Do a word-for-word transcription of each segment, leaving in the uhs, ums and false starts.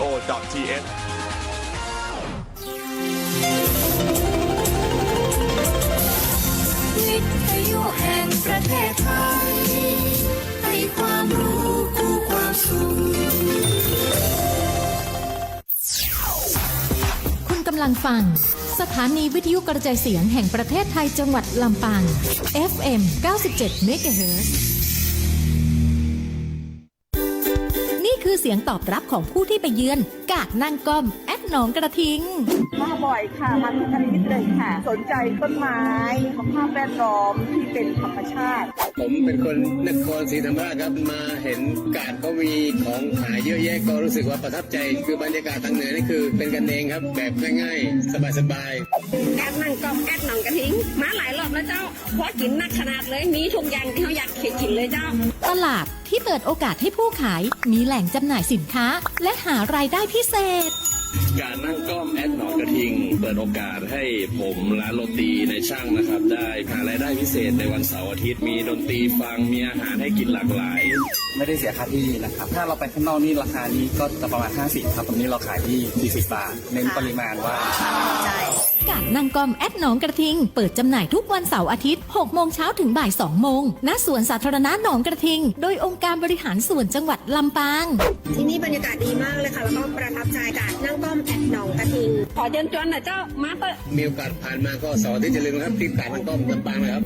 โอ ดอท ที เอช วิทยุแห่งประเทศไทย ให้ความรู้คู่ความสุข คุณกำลังฟัง สถานีวิทยุกระจายเสียงแห่งประเทศไทยจังหวัดลำปาง เอฟเอ็ม เก้าสิบเจ็ด เมกะเฮิรตซ์ นี่คือเสียงตอบรับของผู้ที่ไปเยือน กาดนั่งก้อม แอดหนองกระทิง มาบ่อยค่ะ มาทุกอาทิตย์เลยค่ะ สนใจต้นไม้ สภาพแวดล้อมที่เป็นธรรมชาติ ผมเป็นคนนครศรีธรรมราชครับ มาเห็นกาดก็มีของขายเยอะแยะ ก็รู้สึกว่าประทับใจ คือบรรยากาศทางเหนือนี่คือเป็นกันเองครับ แบบง่ายๆ สบายๆ กาดนั่งก้อม แอดหนองกระทิง มาหลายรอบแล้วเจ้า เพราะกิ๋นนักขนาดเลย มีทุกอย่างตี้เฮาอยากกิ๋นเลยเจ้า ตลาดที่เปิดโอกาสให้ผู้ขายมีแหล่งจำหน่ายสินค้า และหารายได้พิเศษ กาดนั่งก้อม แอดหนองกระทิง เปิดโอกาสให้ผมร้านโรตีนายช่างนะครับ ได้หารายได้พิเศษในวันเสาร์อาทิตย์ มีดนตรีฟัง มีอาหารให้กิ๋นหลากหลาย ไม่ได้เสียค่าที่นะครับ ถ้าเราไปข้างนอกนี่ราคานี้ก็จะประมาณห้าสิบครับ ตรงนี้เราขายที่สี่สิบบาท เน้นปริมาณว่า กาดนั่งก้อม แอดหนองกระทิง เปิดจำหน่ายทุกวันเสาร์อาทิตย์ หกโมงเช้าถึงบ่ายสองโมง ณ สวนสาธารณะหนองกระทิง โดยองค์การบริหารส่วนจังหวัดลำปาง ที่นี่บรรยากาศดีมากเลยค่ะ แล้วก็ประทับใจกาดนั่งก้อม แอดหนองกระทิง ขอเจิญจวนหน่อยเจ้า มาเต๊อะ มีโอกาสผ่านมาก็เสาร์อาทิตย์อย่าลืมนะครับ ที่กาดนั่งก้อมลำปางนะครับ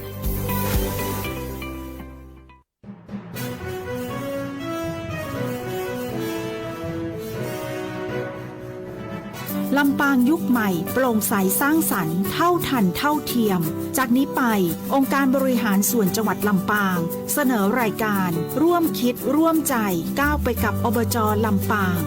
ลำปางยุคใหม่ โปร่งใสสร้างสรรค์ เท่าทันเท่าเทียม จากนี้ไป องค์การบริหารส่วนจังหวัดลำปาง เสนอรายการ ร่วมคิดร่วมใจ ก้าวไปกับ อบจ. ลำปาง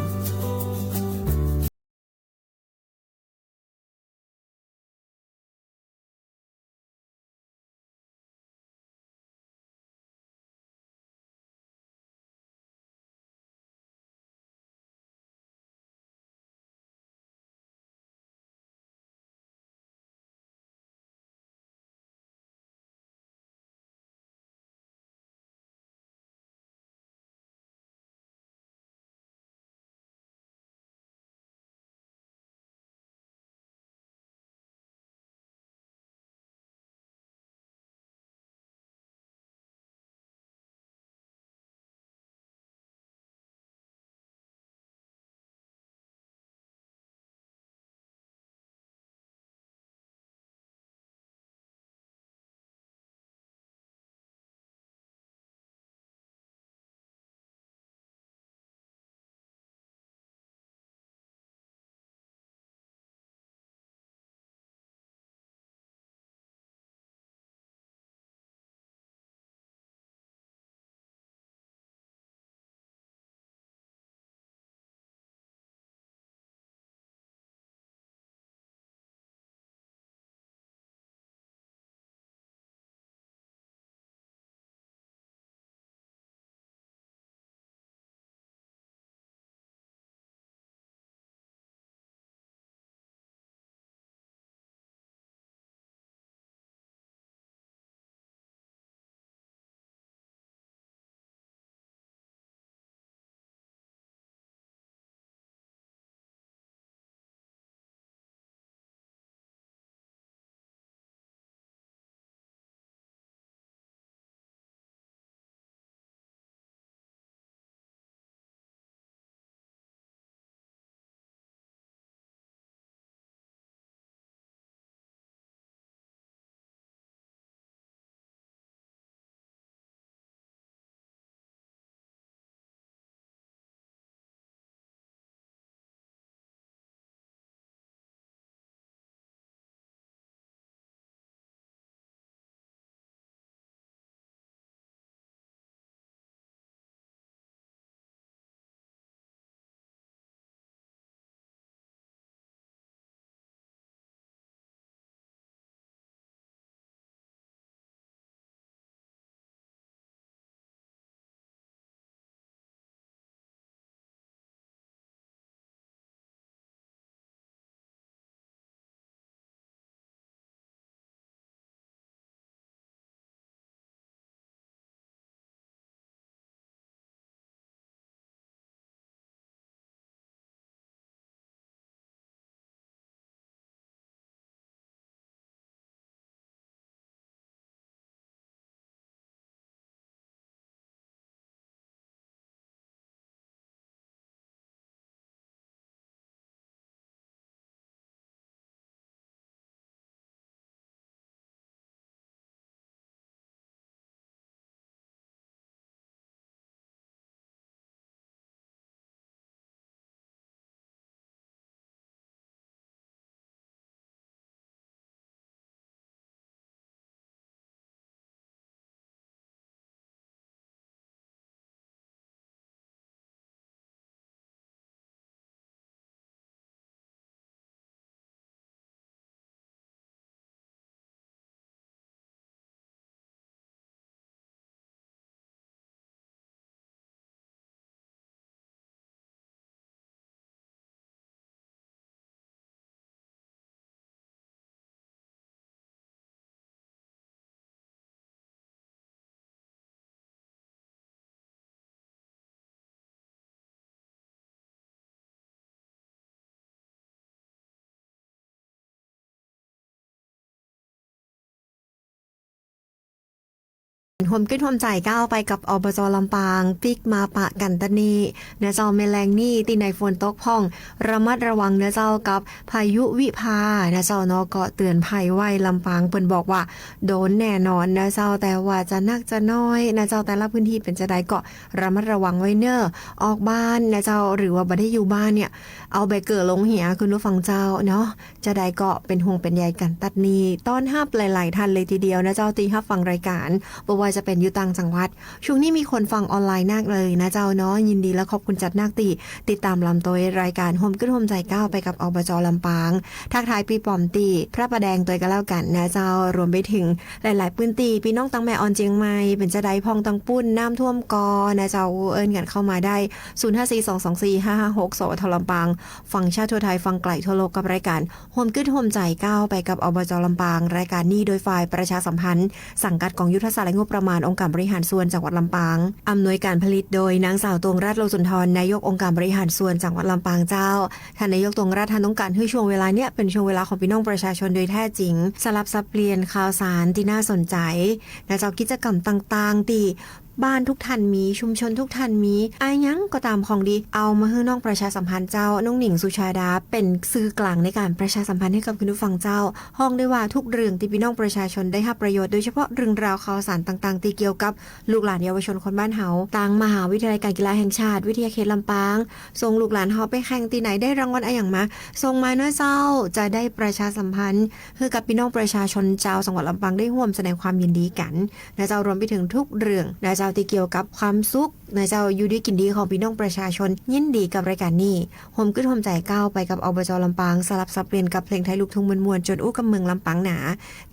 ฮ่วมกึ๊ดฮ่วมใจ๋ก้าวไปกับ อบจ. ลำปาง ปิ๊กมาปะกั๋นตั๊ดนี้ นะเจ้า แหมแลงนี้ตี้ไหนฝนตกพ่อง ระมัดระวังนะเจ้า กับพายุวิภา นะเจ้าเนาะ ก็เตื๋อนภัยไว้ ลำปางเปิ้นบอกว่าโดนแน่นอนนะเจ้า แต่ว่าจะนักจะน้อยนะเจ้า แต่ละพื้นตี้เป๋นจาใดก็ระมัดระวังไว้เน่อ ออกบ้านนะเจ้า หรือว่าบ่ได้อยู่บ้านเนี่ย เอาแบเกอร์ลงเหีย คุณผู้ฟังเจ้าเนาะ จาใดก็เป๋นห่วงเป๋นใยกั๋นตั๊ดนี้ ต้อนฮับหลายๆ ท่านเลยทีเดียวนะเจ้า ตี้ฮับฟังรายก๋าน บ่ว่าจะเป๋นอยู่ต่างจังหวัด ช่วงนี้มีคนฟังออนไลน์นักเลยนะเจ้าเนาะ ยินดีและขอบคุณจัดนักตี้ติดต๋ามลำตวยรายก๋านฮ่วมกึ๊ดฮ่วมใจ๋ก้าวไปกับ อบจ. ลำปาง ทักทายปี้ป๋อมตี้พระประแดงตวยก็แล้วกั๋นนะเจ้า รวมไปเถิงหลายๆ พื้นตี้ ปี้น้องตังแม่อ่อนเจียงใหม่ เป๋นจาใดพ่องตังปุ้น น้ำท่วมก่อนะเจ้า อู้เอิ้นกั๋นเข้ามาได้ ศูนย์ห้าสี่สองสองสี่ห้าห้าหก สวท. ลำปาง ฟังชาติทั่วไทย ฟังไก๋ทั่วโลกกับรายก๋าน ฮ่วมกึ๊ดฮ่วมใจ๋ก้าวไปกับ อบจ. ลำปาง รายก๋านนี้โดยฝ่ายประชาสัมพันธ์ สังกัดก๋องยุทธศาสตร์และงบประมาณ องค์การบริหารส่วนจังหวัดลำปาง อำนวยก๋านผลิตโดยนางสาว ตวงรัตน์ โลสุนทร นายกองค์การบริหารส่วนจังหวัดลำปางเจ้า ท่านนายก ตวงรัตน์ ท่านต้องก๋านหื้อช่วงเวลาเนี้ยเป๋นช่วงเวลาของปี้น้องประชาชนโดยแท้จริง สลับสับเปลี่ยนข่าวสารตี้น่าสนใจ๋ นะเจ้า กิจกรรมต่างๆ ตี้ บ้านทุกท่านมี ชุมชนทุกท่านมี อะหยังก็ต๋ามของดี เอามาหื้อน้องประชาสัมพันธ์เจ้า น้องหนิง สุชาดา เป๋นสื่อกลางในก๋านประชาสัมพันธ์หื้อกับคุณผู้ฟังเจ้า ฮ้องได้ว่าทุกเรื่องตี้ปี้น้องประชาชนได้ฮับประโยชน์ โดยเฉพาะเรื่องราวข่าวสารต่างๆ ตี้เกี่ยวกับลูกหลานเยาวชนคนบ้านเฮา ตางมหาวิทยาลัยการกีฬาแห่งชาติ วิทยาเขตลำปาง ส่งลูกหลานเฮาไปแข่งตี้ไหน ได้รางวัลอะหยังมา ส่งมาเน่อเจ้า จะได้ประชาสัมพันธ์หื้อกับปี้น้องประชาชนเจ้า จังหวัดลำปางได้ฮ่วมแสดงความยินดีกั๋น นะเจ้า รวมไปเถิงทุกเรื่องนะเจ้า ตี้เกี่ยวกับความสุขนะเจ้า อยู่ดีกิ๋นดีของปี้น้องประชาชน ยินดีกับรายก๋านนี้ ฮ่วมกึ๊ดฮ่วมใจ๋ก้าวไปกับ อบจ. ลำปาง สลับสับเปลี่ยนกับเพลงไทยลูกทุ่งม่วนๆ จนอู้กำเมืองลำปางหนา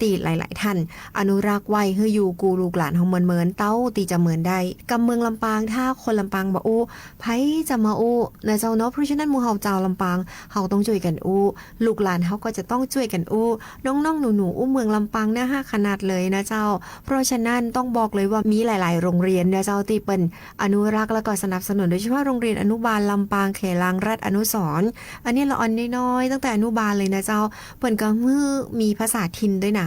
ตี้หลายๆ ท่านอนุรักษ์ไว้หื้ออยู่กู้ลูกหลานเฮาเมินๆ เต้าตี้จะเมินได้ กำเมืองลำปาง ถ้าคนลำปางบ่อู้ ใผจะมาอู้นะเจ้าเนาะ เพราะฉะนั้นหมู่เฮาจาวลำปาง เฮาต้องจ้วยกั๋นอู้ ลูกหลานเฮาก็จะต้องจ้วยกั๋นอู้ น้องๆ หนูๆ อู้เมืองลำปางน่าฮักขนาดเลยนะเจ้า เพราะฉะนั้นต้องบอกเลยว่ามีหลายๆ โรงเรียนนะเจ้า ตี้เปิ้นอนุรักษ์แล้วก็สนับสนุน โดยเฉพาะโรงเรียนอนุบาลลำปางเขลางรัฐอนุสรณ์ อันนี้ละอ่อนน้อยๆ ตั้งแต่อนุบาลเลยนะเจ้า เปิ้นก็หื้อมีภาษาถิ่นด้วยนะ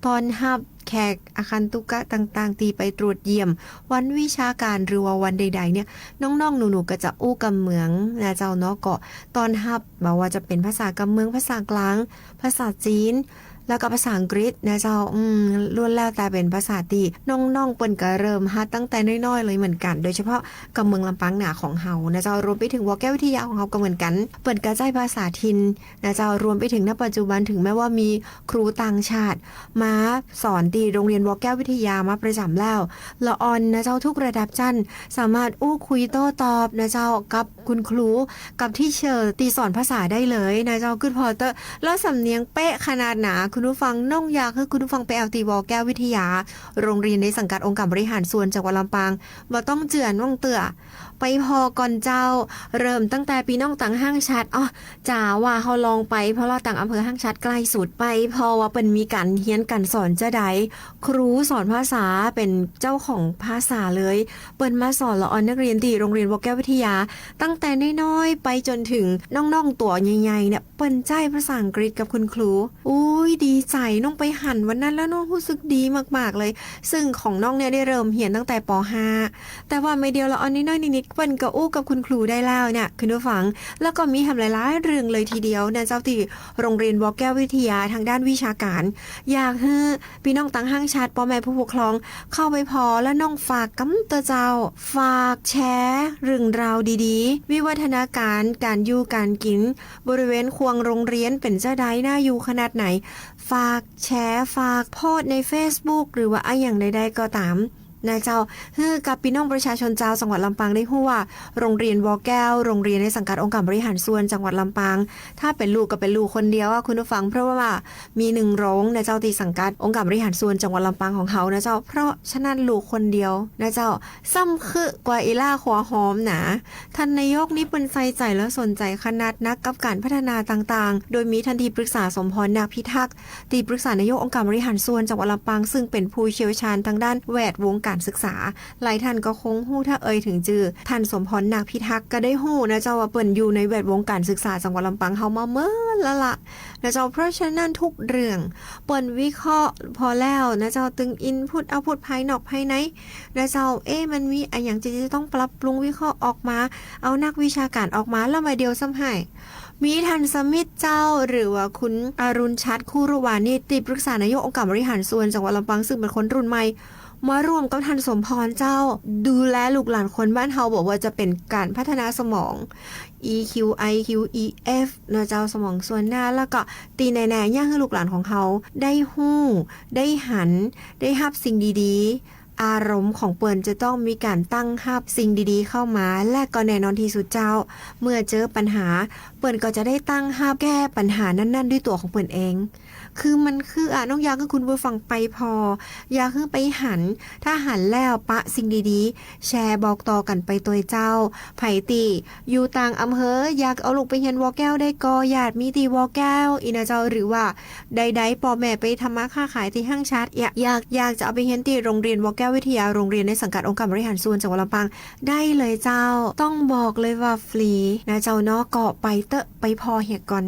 ต้อนฮับแขกอาคันตุกะต่างๆ ตี้ไปตรวจเยี่ยม วันวิชาก๋านหรือว่าวันใดๆ เนี่ย น้องๆ หนูๆ ก็จะอู้กำเมืองนะเจ้าเนาะ ก็ต้อนฮับ บ่ว่าจะเป๋นภาษากำเมือง ภาษากลาง ภาษาจีน แล้วก็ภาษาอังกฤษนะเจ้า อืม ล้วนแล้วแต่เป๋นภาษาตี้น้องๆ เปิ้นก็เริ่มฮัดตั้งแต่น้อยๆ เลยเหมือนกั๋น โดยเฉพาะกำเมืองลำปางหนาของเฮานะเจ้า รวมไปเถิง ว.แก้ววิทยาของเฮาก็เหมือนกั๋น เปิ้นก็ใจ๊ภาษาถิ่นนะเจ้า รวมไปเถิง ณ ปัจจุบัน ถึงแม้ว่ามีครูต่างชาติมาสอนตี้โรงเรียน ว.แก้ววิทยา มาประจำแล้ว ละอ่อนนะเจ้า ทุกระดับชั้น สามารถอู้คุยโต้ตอบนะเจ้า กับคุณครู กับทีเชอร์ตี้สอนภาษาได้เลยนะเจ้า กึ๊ดผ่อเต๊อะ แล้วสำเนียงเป๊ะขนาดหนา คุณผู้ฟัง น้องอยากหื้อคุณผู้ฟังไปแอ่วตี้ ว.แก้ววิทยา โรงเรียนในสังกัดองค์การบริหารส่วนจังหวัดลำปาง บ่ต้องเจือนว่างเตื้อ ไปผ่อก่อนเจ้า เริ่มตั้งแต่ปี้น้องตังห้างฉัตร อ้อ จ๋าว่าเฮาลองไป เพราะว่าตังอำเภอห้างฉัตรใก้สุด ไปผ่อว่าเปิ้นมีก๋านเฮียนก๋านสอนจาใด ครูสอนภาษาเป๋นเจ้าของภาษาเลย เปิ้นมาสอนละอ่อนนักเรียนตี้โรงเรียน ว.แก้ววิทยา ตั้งแต่น้อยๆ ไปจนเถิงน้องๆ ตั๋วใหญ่ๆ เนี่ย เปิ้นใจ๊ภาษาอังกฤษกับคุณครู อุ๊ย ดีใจ๋ น้องไปหันวันนั้นแล้วน้องฮู้สึกดีมากๆ เลย ซึ่งของน้องเนี่ยได้เริ่มเฮียนตั้งแต่ ป.ห้า แต่ว่าแม่เดียวละอ่อนน้อยๆ นิดๆ เปิ้นก็อู้กับคุณครูได้แล้วเนี่ย คุณผู้ฟัง แล้วก็มีแหมหลายๆ เรื่องเลยทีเดียวนะเจ้า ตี้โรงเรียน ว.แก้ววิทยา ทางด้านวิชาก๋าน อยากหื้อปี้น้องตังห้างฉัตร ป้อแม่ผู้ปกครอง เข้าไปผ่อ แล้วน้องฝากกำเต๊อะเจ้า ฝากแชร์เรื่องราวดีๆ วิวัฒนาก๋านก๋านอยู่ก๋านกิ๋น บริเวณขวงโรงเรียนเป๋นจาใด น่าอยู่ขนาดไหน ฝากแชร์ ฝากโพสต์ในเฟซบุ๊ก หรือว่าอะหยังใดๆ ก็ต๋ามนะเจ้า หื้อกับปี้น้องประชาชนเจ้าจังหวัดลำปางได้ฮู้ว่า โรงเรียน ว.แก้ว โรงเรียนในสังกัดองค์การบริหารส่วนจังหวัดลำปาง ถ้าเป๋นลู่ก็เป๋นลู่คนเดียวอะคุณผู้ฟัง เพราะว่ามีหนึ่งโรงนะเจ้า ตี้สังกัดองค์การบริหารส่วนจังหวัดลำปางของเฮานะเจ้า เพราะฉะนั้นลู่คนเดียวนะเจ้า ซ้ำคึกว่าอีหล้าหัวหอมหนา ท่านนายกนี่เปิ้นใส่ใจ๋และสนใจ๋ขนาดนักกับก๋านพัฒนาต่างๆ โดยมีท่านตี้ปรึกษา สมพร นาคพิทักษ์ ตี้ปรึกษานายกองค์การบริหารส่วนจังหวัดลำปาง ซึ่งเป๋นผู้เชี่ยวชาญทางด้านแวดวงก๋าน การศึกษา หลายท่านก็คงฮู้ ถ้าเอ่ยเถิงจื้อ ท่านสมพร นาคพิทักษ์ ก็ได้ฮู้นะเจ้า ว่าเปิ้นอยู่ในแวดวงการศึกษาจังหวัดลำปางเฮามาเมินแล้วละนะเจ้า เพราะฉะนั้นทุกเรื่องเปิ้นวิเคราะห์ผ่อแล้วนะเจ้า ตึง input output ภายนอกภายในนะเจ้า เอ๊ะ มันมีอะหยังจะ จะต้องปรับปรุง วิเคราะห์ออกมา เอานักวิชาการออกมา แล้วมาเดี่ยวซ้ำฮ้าย มีท่านสมิทธิ์เจ้า หรือว่าคุณอรุณชัด คุรุวานิช ตี้ปรึกษานายกองค์การบริหารส่วนจังหวัดลำปาง ซึ่งเป๋นคนรุ่นใหม่ มาร่วมกับท่านสมพรเจ้า ดูแลลูกหลานคนบ้านเฮา บ่ว่าจะเป๋นการพัฒนาสมอง อี คิว ไอ คิว อี เอฟ นะเจ้า สมองส่วนหน้า แล้วก็ตี้แน่ๆ อยากหื้อลูกหลานของเฮาได้ฮู้ ได้หัน ได้ฮับสิ่งดีๆ อารมณ์ของเปิ้นจะต้องมีการต้านฮับสิ่งดีๆ เข้ามา และก็แน่นอนตี้สุดเจ้า เมื่อเจอปัญหา เปิ้นก็จะได้ต้านฮับแก้ปัญหานั้นๆ ด้วยตั๋วของเปิ้นเอง คือมันคืออะ น้องอยากหื้อคุณผู้ฟังไปผ่อ อยากหื้อไปหัน ถ้าหันแล้วปะสิ่งดีๆ แชร์บอกต่อกั๋นไปตวยเจ้า ใผตี้อยู่ต่างอำเภอ อยากเอาลูกไปเฮียนวอแก้วได้ก่อ ญาติมีตี้วอแก้ว อี้นะเจ้า หรือว่าใดๆ ป้อแม่ไปทำมาค้าขายตี้ห้างฉัด อยาก อยาก อยากจะเอาไปเฮียนตี้โรงเรียนวอแก้ววิทยา โรงเรียนในสังกัดองค์การบริหารส่วนจังหวัดลำปาง ได้เลยเจ้า ต้องบอกเลยว่าฟรีนะเจ้าเนาะ ก็ไปเต๊อะ ไปผ่อเหียก่อน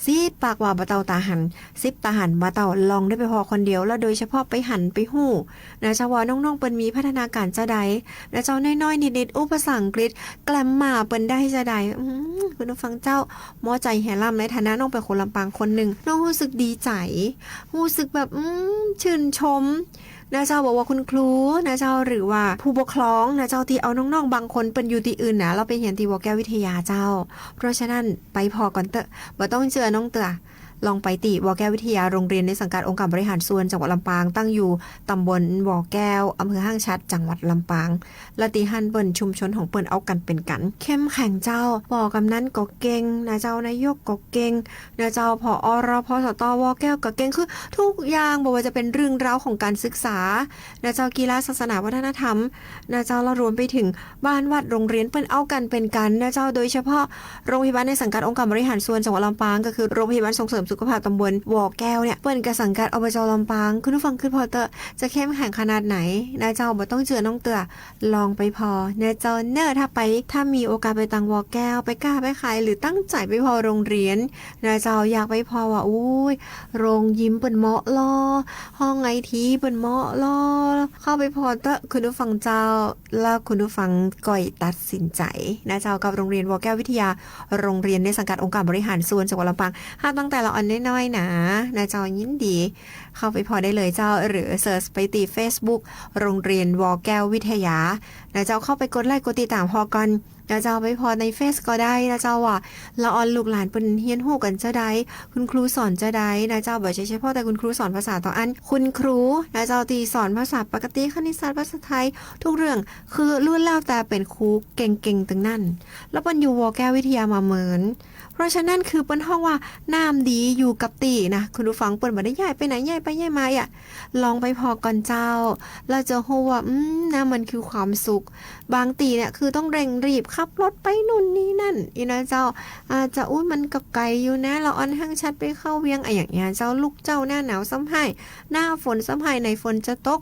สิบปากว่าบ่เต้าต๋าหัน สิบต๋าหันบ่เต้าลองได้ไปผ่อคนเดียว แล้วโดยเฉพาะไปหันไปฮู้นะเจ้า ว่าน้องๆ เปิ้นมีพัฒนาการจาใดนะเจ้า น้อยๆ นิดๆ อู้ภาษาอังกฤษ grammar เปิ้นได้จาใด อืม คุณผู้ฟังเจ้า หมอใจ๋แหล่ำ ในฐานะน้องเป๋นคนลำปางคนนึ่ง น้องฮู้สึกดีใจ๋ ฮู้สึกแบบ อืม ชื่นชม นะเจ้า บ่ว่าคุณครูนะเจ้า หรือว่าผู้ปกครองนะเจ้า ตี้เอาน้องๆ บางคนเปิ้นอยู่ตี้อื่นนะ แล้วไปเฮียนตี้วอแก้ววิทยาเจ้า เพราะฉะนั้นไปผ่อก่อนเต๊อะ บ่ต้องเจื้อน้องเตื้อ ลองไปตี้วอแก้ววิทยา โรงเรียนในสังกัดองค์การบริหารส่วนจังหวัดลำปาง ตั้งอยู่ต๋ำบลวอแก้ว อำเภอห้างฉัด จังหวัดลำปาง และตี้หั้นเปิ้นชุมชนของเปิ้นเอากั๋นเป๋นกั๋น เข้มแข็งเจ้า ผอกำนันก็เก่งนะเจ้า นายกก็เก่งนะเจ้า ผอ ร พ สต วอแก้วก็เก่ง คือทุกอย่าง บ่ว่าจะเป๋นเรื่องราวของการศึกษานะเจ้า กีฬา ศาสนา วัฒนธรรมนะเจ้า แล้วรวมไปเถิงบ้านวัดโรงเรียน เปิ้นเอากั๋นเป๋นกั๋นนะเจ้า โดยเฉพาะโรงพยาบาลในสังกัดองค์การบริหารส่วนจังหวัดลำปาง ก็คือโรงพยาบาลส่งเสริมสุขภาพต๋ำบลวอแก้วเนี่ย เปิ้นก็สังกัด อบจ ลำปาง คุณผู้ฟังกึ๊ดผ่อเต๊อะ จะเข้มแข็งขนาดไหนนะเจ้า บ่ต้องเจื้อน้องเตื้อ ลองไปผ่อนะเจ้าเน่อ ถ้าไป ถ้ามีโอกาสไปตางวอแก้ว ไปก้าไปขาย หรือตั้งใจ๋ไปผ่อโรงเรียนนะเจ้า อยากไปผ่อว่า อุ๊ย โรงยิมเปิ้นเหมาะลอ ห้องไอทีเปิ้นเหมาะลอ เข้าไปผ่อเต๊อะ คุณผู้ฟังเจ้า แล้วคุณผู้ฟังก่อยตัดสินใจ๋นะเจ้า กับโรงเรียนวอแก้ววิทยา โรงเรียนในสังกัดองค์การบริหารส่วนจังหวัดลำปาง ฮับตั้งแต่ละอ่อนน้อยๆ หนานะเจ้า ยินดี เข้าไปผ่อได้เลยเจ้า หรือเสิร์ชไปตี้เฟซบุ๊ก โรงเรียนวอแก้ววิทยานะเจ้า เข้าไปกดไลก์กดติดต๋ามผ่อก่อนนะเจ้า ไปผ่อในเฟซก็ได้นะเจ้า ว่าละอ่อนลูกหลานเปิ้นเฮียนฮู้กั๋นจาใด คุณครูสอนจาใดนะเจ้า บ่ใจ้เฉพาะแต่คุณครูสอนภาษาเต้าอั้น คุณครูนะเจ้า ตี้สอนภาษาปกติ คณิตศาสตร์ ภาษาไทย ทุกเรื่อง คือล้วนแล้วแต่เป๋นครูเก่งๆ ตึงนั้น แล้วเปิ้นอยู่วอแก้ววิทยามาเมิน เพราะฉะนั้นคือเปิ้นฮ้องว่าน้ำดีอยู่กับตี้นะ คุณผู้ฟัง เปิ้นบ่ได้ย้ายไปไหน ย้ายไปย้ายมาอะ ลองไปผ่อก่อนเจ้า แล้วจะฮู้ว่า อืม น้ำมันคือความสุข บางตี้เนี่ยคือต้องเร่งรีบขับรถไปนู่นนี่นั่น อี้นะเจ้า อาจจะ อุ๊ย มันก็ไก๋อยู่นะ ละอ่อนห้างฉัดไปเข้าเวียง อะหยังเนี้ยเจ้า ลูกเจ้า หน้าหนาวซ้ำฮ้าย หน้าฝนซ้ำฮ้าย ไหนฝนจะตก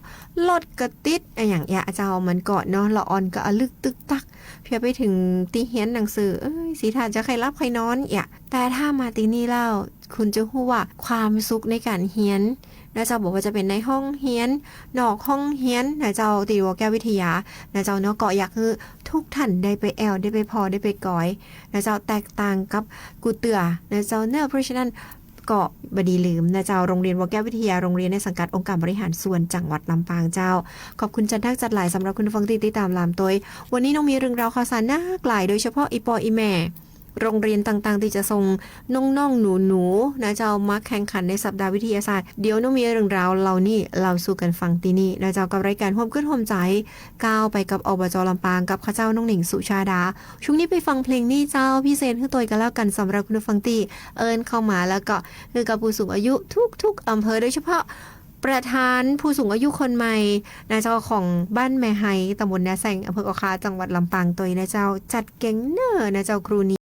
รถก็ติด อะหยังเนี้ยเจ้า มันก็เนาะ ละอ่อนก็อะลึกตึกตัก เพียงไปเถิงตี้เฮียนหนังสือ เอ้ย สิท่าจะใค่หลับใค่นอนเนี้ย แต่ถ้ามาตี้นี่แล้ว คุณจะฮู้ว่าความสุขในการเฮียนนะเจ้า บ่ว่าจะเป๋นในห้องเฮียน นอกห้องเฮียนนะเจ้า ตี้วอแก้ววิทยานะเจ้าเนาะ ก็อยากหื้อทุกท่านได้ไปแอ่ว ได้ไปผ่อ ได้ไปก๋อยนะเจ้า แตกต่างกับกู้เตื้อนะเจ้าเนาะ เพราะฉะนั้นก็บ่ดีลืมนะเจ้า โรงเรียนวอแก้ววิทยา โรงเรียนในสังกัดองค์การบริหารส่วนจังหวัดลำปางเจ้า ขอบคุณจานักจาหลายสำหรับคุณผู้ฟังตี้ติดต๋ามหลามตวย วันนี้น้องมีเรื่องราวข่าวสารนักหลาย โดยเฉพาะอี่ป้ออี่แม่ โรงเรียนต่างๆ ตี้จะส่งน้องๆ หนูๆ นะเจ้า มาแข่งขันในสัปดาห์วิทยาศาสตร์ เดี๋ยวน้องมีเรื่องราวเหล่านี้เล่าสู่กั๋นฟังตี้นี่นะเจ้า กับรายการฮ่วมกึ๊ดฮ่วมใจ๋ ก้าวไปกับ อบจ ลำปาง กับข้าเจ้าน้องหนิง สุชาดา ช่วงนี้ไปฟังเพลงนี้เจ้า พิเศษหื้อตวยกั๋นแล้วกั๋น สำหรับคุณผู้ฟังตี้เอิ้นเข้ามา แล้วก็หื้อกับผู้สูงอายุทุกๆ อำเภอ โดยเฉพาะประธานผู้สูงอายุคนใหม่นะเจ้า ของบ้านแม่ไฮ ตำบลนาแซง อำเภอก่อข่าว จังหวัดลำปางตวยนะเจ้า จัดเก่งเน่อนะเจ้า ครูนี้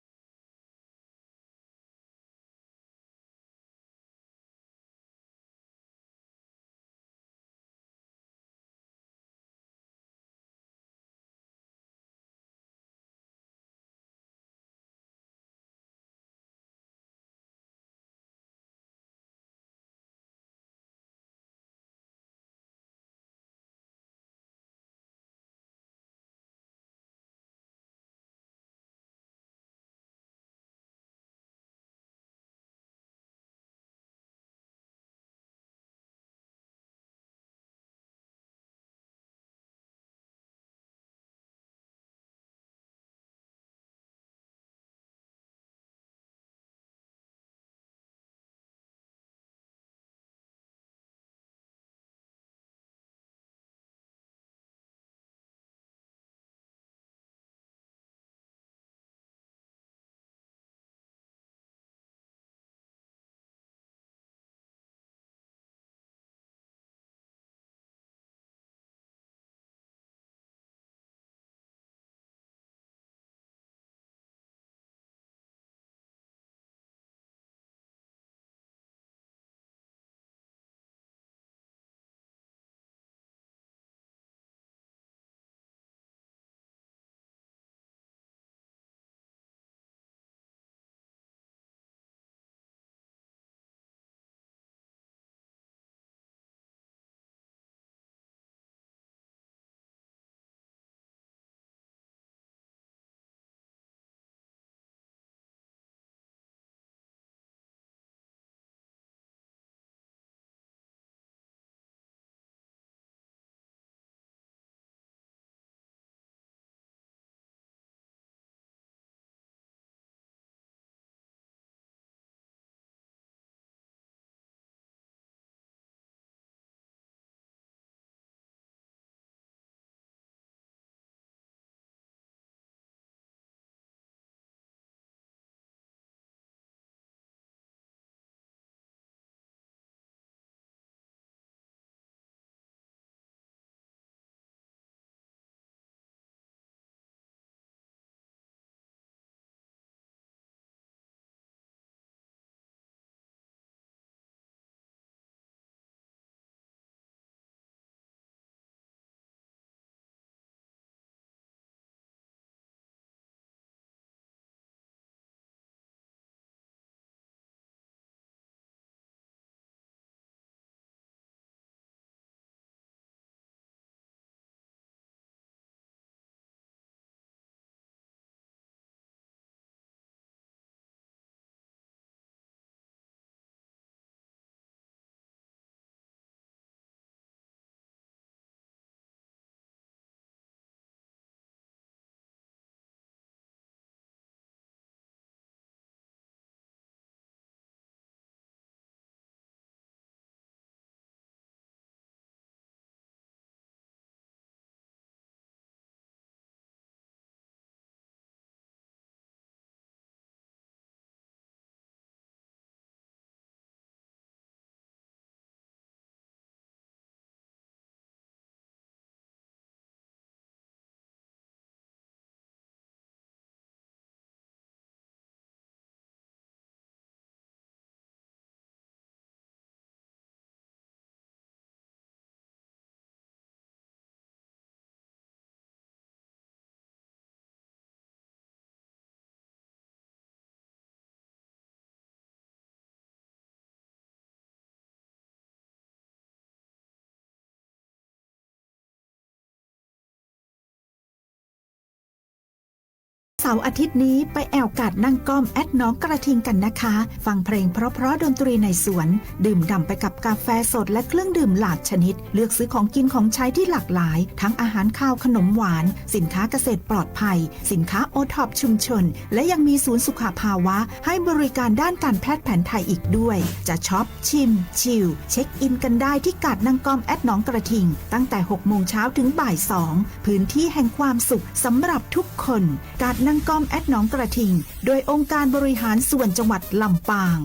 เสาร์อาทิตย์นี้ไปแอ่วกาดนั่งก้อมแอดหนองกระทิงกันนะคะ ฟังเพลงเพราะๆ ดนตรีในสวน ดื่มด่ำไปกับกาแฟสดและเครื่องดื่มหลากชนิด เลือกซื้อของกินของใช้ที่หลากหลาย ทั้งอาหารคาวขนมหวาน สินค้าเกษตรปลอดภัย สินค้าโอท็อปชุมชน และยังมีศูนย์สุขภาวะให้บริการด้านการแพทย์แผนไทยอีกด้วย จะช็อป ชิม ชิล เช็คอินกันได้ที่กาดนั่งก้อมแอดหนองกระทิง ตั้งแต่หกโมงเช้าถึงบ่ายสอง พื้นที่แห่งความสุขสำหรับทุกคน กาดนั่งก้อมแอดหนองกระทิง โดยองค์การบริหารส่วนจังหวัดลำปาง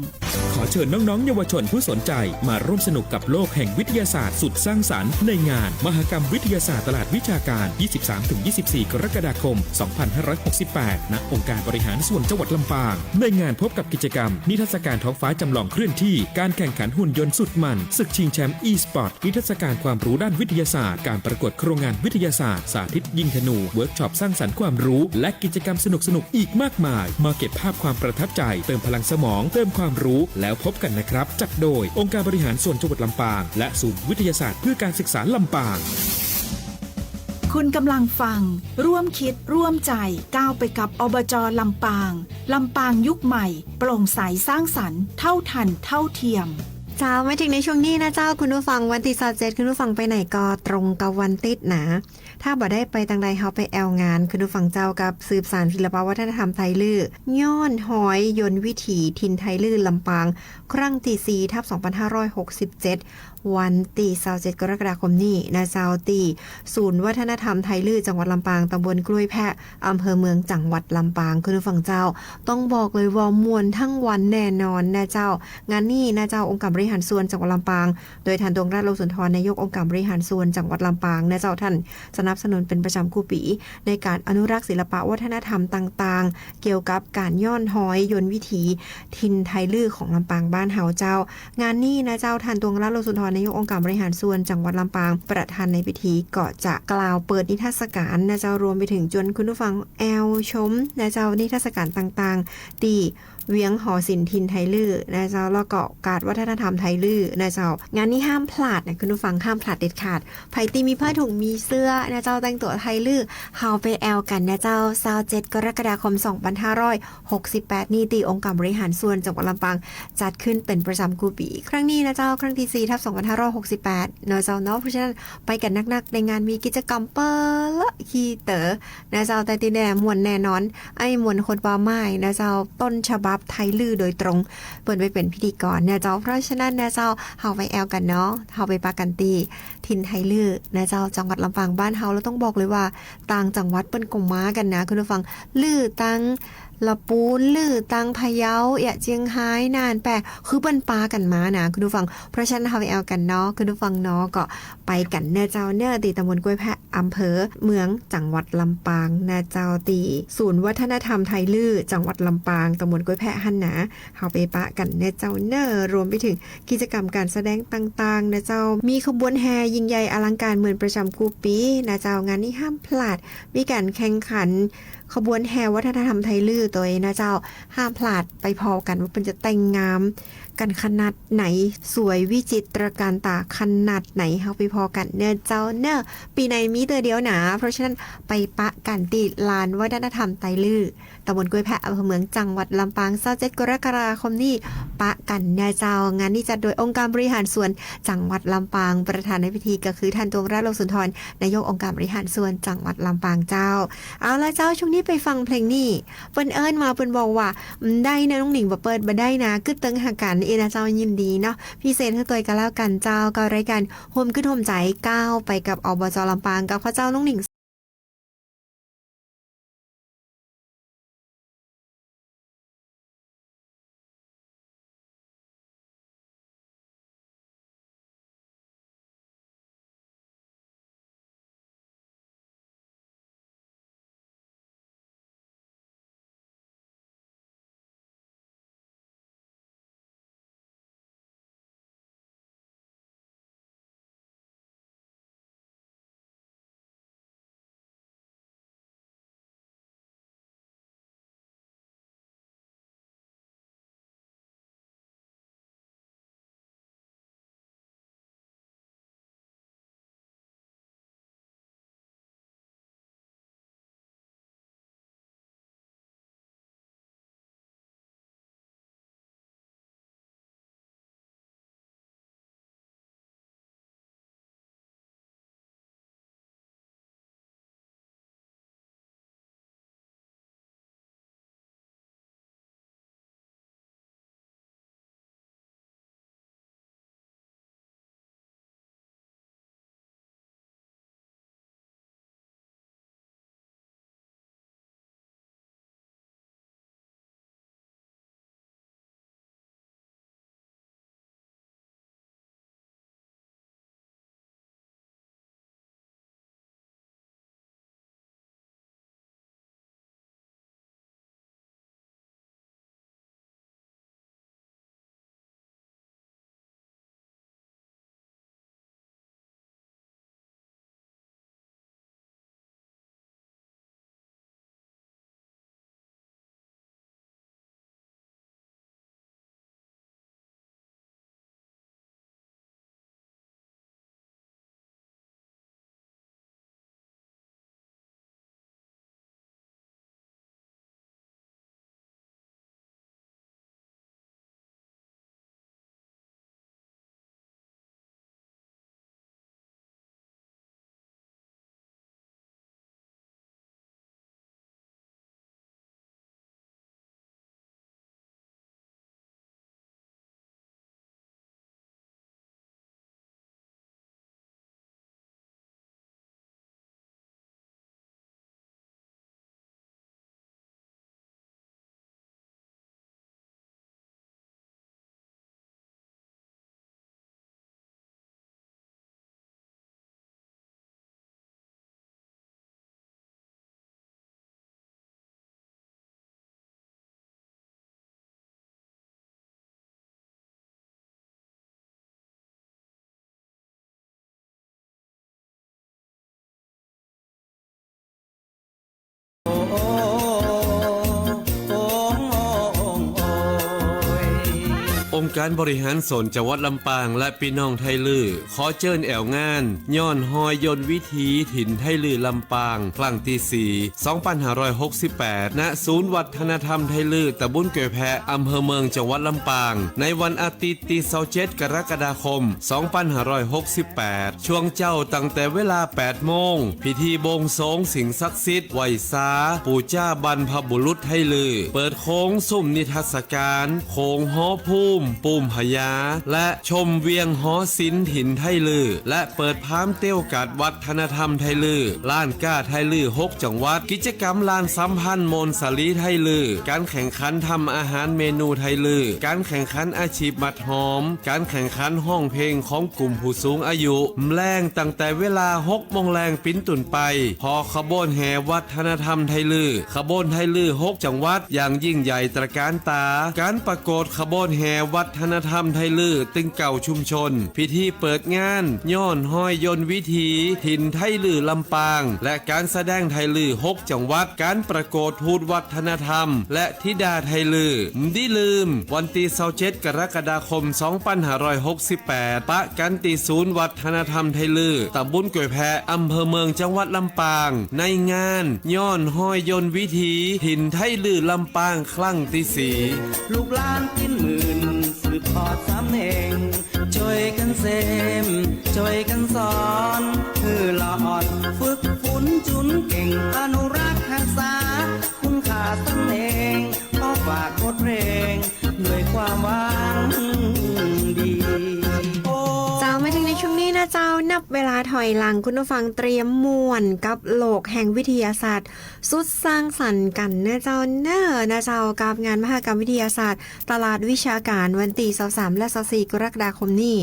ขอเชิญน้องๆ เยาวชนผู้สนใจมาร่วมสนุกกับโลกแห่งวิทยาศาสตร์สุดสร้างสรรค์ในงานมหกรรมวิทยาศาสตร์ตลาดวิชาการ ยี่สิบสามถึงยี่สิบสี่ กรกฎาคม สองพันห้าร้อยหกสิบแปด ณ องค์การบริหารส่วนจังหวัดลำปาง ในงานพบกับกิจกรรมนิทรรศการท้องฟ้าจำลองเคลื่อนที่ การแข่งขันหุ่นยนต์สุดมัน ศึกชิงแชมป์อีสปอร์ต นิทรรศการความรู้ด้านวิทยาศาสตร์ การประกวดโครงงานวิทยาศาสตร์ สาธิตยิงธนู เวิร์กช็อปสร้างสรรค์ความรู้ และกิจกรรมสนุกๆ อีกมากมาย มาเก็บภาพความประทับใจ เติมพลังสมอง เติมความรู้ แล้วพบกันนะครับ จัดโดยองค์การบริหารส่วนจังหวัดลำปาง และศูนย์วิทยาศาสตร์เพื่อการศึกษาลำปาง คุณกำลังฟัง ร่วมคิดร่วมใจ ก้าวไปกับ อบจ. ลำปาง ลำปางยุคใหม่ โปร่งใสสร้างสรรค์ เท่าทันเท่าเทียม เจ้า มาถึงในช่วงนี้นะเจ้า คุณผู้ฟัง วันตี้ซาวเจ็ด คุณผู้ฟังไปไหนก็ตรงกับวันติ๊ดนะ ถ้าบ่ได้ไปตางใด เฮาไปแอ่วงาน คุณผู้ฟังเจ้า กับสืบสานศิลปะวัฒนธรรมไทยลื้อ ย้อนฮอยยนต์วิถีถิ่นไทยลื้อลำปาง ครั้งตี้สี่ ทับ สองพันห้าร้อยหกสิบเจ็ด วันตี้ซาวเจ็ด กรกฎาคมนี้นะเจ้า ตี้ศูนย์วัฒนธรรมไทยลื้อ จังหวัดลำปาง ตำบลกล้วยแพะ อำเภอเมือง จังหวัดลำปาง คุณผู้ฟังเจ้า ต้องบอกเลยว่าม่วนทั้งวันแน่นอนนะเจ้า งานนี้นะเจ้า องค์การบริหารส่วนจังหวัดลำปาง โดยท่าน ดวงรัตน์ โลสุนทร นายกองค์การบริหารส่วนจังหวัดลำปางนะเจ้า ท่านสนับสนุนเป็นประจำกู้ปี๋ ในการอนุรักษ์ศิลปะวัฒนธรรมต่างๆ เกี่ยวกับการย้อนฮอยยนต์วิถีถิ่นไทยลื้อของลำปางบ้านเฮาเจ้า งานนี้นะเจ้า ท่าน ดวงรัตน์ โลสุนทร นายกองค์การบริหารส่วนจังหวัดลำปาง ประธานในพิธี ก็จะกล่าวเปิดนิทรรศการนะเจ้า รวมไปถึงจวนคุณผู้ฟังแอ่วชมนะเจ้า นิทรรศการต่างๆ ตี้เวียงหอศิลป์ถิ่นไทยลื้อนะเจ้า แล้วก็กาดวัฒนธรรมไทยลื้อนะเจ้า งานนี้ห้ามพลาดนะคุณผู้ฟัง ห้ามพลาดเด็ดขาด ใผตี้มีผ้าถุงมีเสื้อนะเจ้า แต่งตั๋วไทยลื้อ เฮาไปแอ่วกั๋นนะเจ้า ซาวเจ็ด กรกฎาคม สองพันห้าร้อยหกสิบแปด นี้ ตี้องค์การบริหารส่วนจังหวัดลำปาง จัดขึ้นเป็นประจำกู้ปี๋ ครั้งนี้นะเจ้า ครั้งตี้สี่ ทับ สองพันห้าร้อยหกสิบแปด เนาะเจ้าเนาะ เพราะฉะนั้นไปกั๋นนักๆ ในงานมีกิจกรรมเปิ้ลละขี้เต๋อนะเจ้า แต่ตี้แน่ม่วนแน่นอน ไอ้มนต์ คนป่าไม้นะเจ้า ต้นฉบับไทยลื้อโดยตรง เปิ้นไปเป๋นพิธีกรนะเจ้า เพราะฉะนั้นนะเจ้า เฮาไปแอ่วกั๋นเนาะ เฮาไปปะกั๋นตี้ถิ่นไทยลื้อนะเจ้า จังหวัดลำปางบ้านเฮา แล้วต้องบอกเลยว่าต่างจังหวัดเปิ้นก็มากั๋นนะคุณผู้ฟัง ลื้อตังละปูน ลื้อตังพะเยา เอียะ เจียงฮาย น่าน แป้ คือเปิ้นปากั๋นมานะคุณผู้ฟัง เพราะฉะนั้นเฮาไปแอ่วกั๋นเนาะคุณผู้ฟังเนาะ ก็ไปกั๋นเน่อเจ้าเน่อ ตี้ตำบลกล้วยแพะ อำเภอเมือง จังหวัดลำปางนะเจ้า ตี้ศูนย์วัฒนธรรมไทยลื้อ จังหวัดลำปาง ตำบลกล้วยแพะหั้นนะ เฮาไปปะกั๋นเน่อเจ้าเน่อ รวมไปถึงกิจกรรมการแสดงต่างๆ นะเจ้า มีขบวนแห่ยิ่งใหญ่อลังการเหมือนประจำกู้ปี๋นะเจ้า งานนี้ห้ามพลาด มีการแข่งขันขบวนแห่วัฒนธรรมไทยลื้อตวยนะเจ้า ห้ามพลาด ไปผ่อกั๋นว่าเปิ้นจะแต่งงามกั๋นขนาดไหน สวยวิจิตรการต๋าขนาดไหน เฮาไปผ่อกั๋นเน่อเจ้าเน่อ ปี๋ไหนมีเตื้อเดียวหนา เพราะฉะนั้นไปปะกั๋นตี้ลานวัฒนธรรมไทยลื้อ ตำบลกล้วยแพะ อำเภอเมือง จังหวัดลำปาง ซาวเจ็ด กรกฎาคมนี้ ปะกั๋นเน่อเจ้า งานนี้จัดโดยองค์การบริหารส่วนจังหวัดลำปาง ประธานในพิธีก็คือท่าน ดวงรัตน์ โลสุนทร นายกองค์การบริหารส่วนจังหวัดลำปางเจ้า เอาละเจ้า ช่วงนี้ไปฟังเพลงนี้ เปิ้นเอิ้นมาเปิ้นบอกว่า อืม ได้นะน้องหนิง บ่เปิดบ่ได้นะ กึ๊ดเติงหากั๋น เอนะเจ้า ยินดีเนาะ พิเศษหื้อตวยก็แล้วกั๋นเจ้า กับรายการโฮมกึ๊ดโฮมใจ๋ ก้าวไปกับ อบจ. ลำปาง กับข้าเจ้าน้องหนิง องค์การบริหารส่วนจังหวัดลำปางและปี้น้องไทลื้อ ขอเจิญแอ่วงาน ย้อนฮอยยนต์วิถีถิ่นไทลื้อลำปาง ครั้งตี้สี่ สองปันห้าร้อยหกสิบแปด ณ ศูนย์วัฒนธรรมไทลื้อ ตำบลกล้วยแพะ อำเภอเมือง จังหวัดลำปาง ในวันอาทิตย์ตี้ซาวเจ็ด กรกฎาคม สองปันห้าร้อยหกสิบแปด ช่วงเจ๊าตั้งแต่เวลาแปดโมง พิธีบวงสรวงสิ่งศักดิ์สิทธิ์ ไหว้สา ปู๋จาบรรพบุรุษไทลื้อ เปิดโขงสุมนิทรรศการ โขงหอภูมิ ปูมพญา และชมเวียงหอศิลป์ถิ่นไทลื้อ และเปิดพามเตี้ยวกาดวัฒนธรรมไทลื้อ ร้านก๊าไทลื้อหกจังหวัด กิจกรรมร้านสัมพันธ์โมนสาลีไทลื้อ ก๋านแข่งขันทำอาหารเมนูไทลื้อ ก๋านแข่งขันอาชีพหมัดหอม ก๋านแข่งขันฮ้องเพลงของกลุ่มผู้สูงอายุ แลงตั้งแต่เวลาหกโมงแลงปิ๋นต้นไป ผ่อขบวนแห่วัฒนธรรมไทลื้อ ขบวนไทลื้อหกจังหวัดอย่างยิ่งใหญ่ตระก๋านต๋า ก๋านประโกฏขบวนแห่วัฒนธรรมไทลื้อตึงเก้าชุมชน พิธีเปิดงาน ย้อนฮอยยนต์วิถีถิ่นไทลื้อลำปาง และก๋านแสดงไทลื้อหกจังหวัด ก๋านประโกฏทูตวัฒนธรรม และธิดาไทลื้อ บ่ดีลืม วันตี้ซาวเจ็ด กรกฎาคม สองปันห้าร้อยหกสิบแปด ปะกั๋นตี้ศูนย์วัฒนธรรมไทลื้อ ตำบลกล้วยแพะ อำเภอเมือง จังหวัดลำปาง ในงาน ย้อนฮอยยนต์วิถีถิ่นไทลื้อลำปาง ครั้งตี้สี่ ลูกหลานตี้หมื่น สืบทอดสำเนียง จ้วยกั๋นเสม จ้วยกั๋นสอน หื้อละอ่อน ฝึกฝนจุนเก่ง อนุรักษ์ฮักษา คุณค่าสำเนียง ขอฝากบทเพลง ด้วยความหวังดี โอ้ เจ้า มาเถิงในช่วงนี้นะเจ้า นับเวลาถอยหลัง คุณผู้ฟังเตรียมม่วนกับโลกแห่งวิทยาศาสตร์ สุดสร้างสรรค์กั๋นนะเจ้าเน่อ นะเจ้า กับงานมหกรรมวิทยาศาสตร์ ตลาดวิชาก๋าน วันตี้ซาวสามและซาวสี่ กรกฎาคมนี้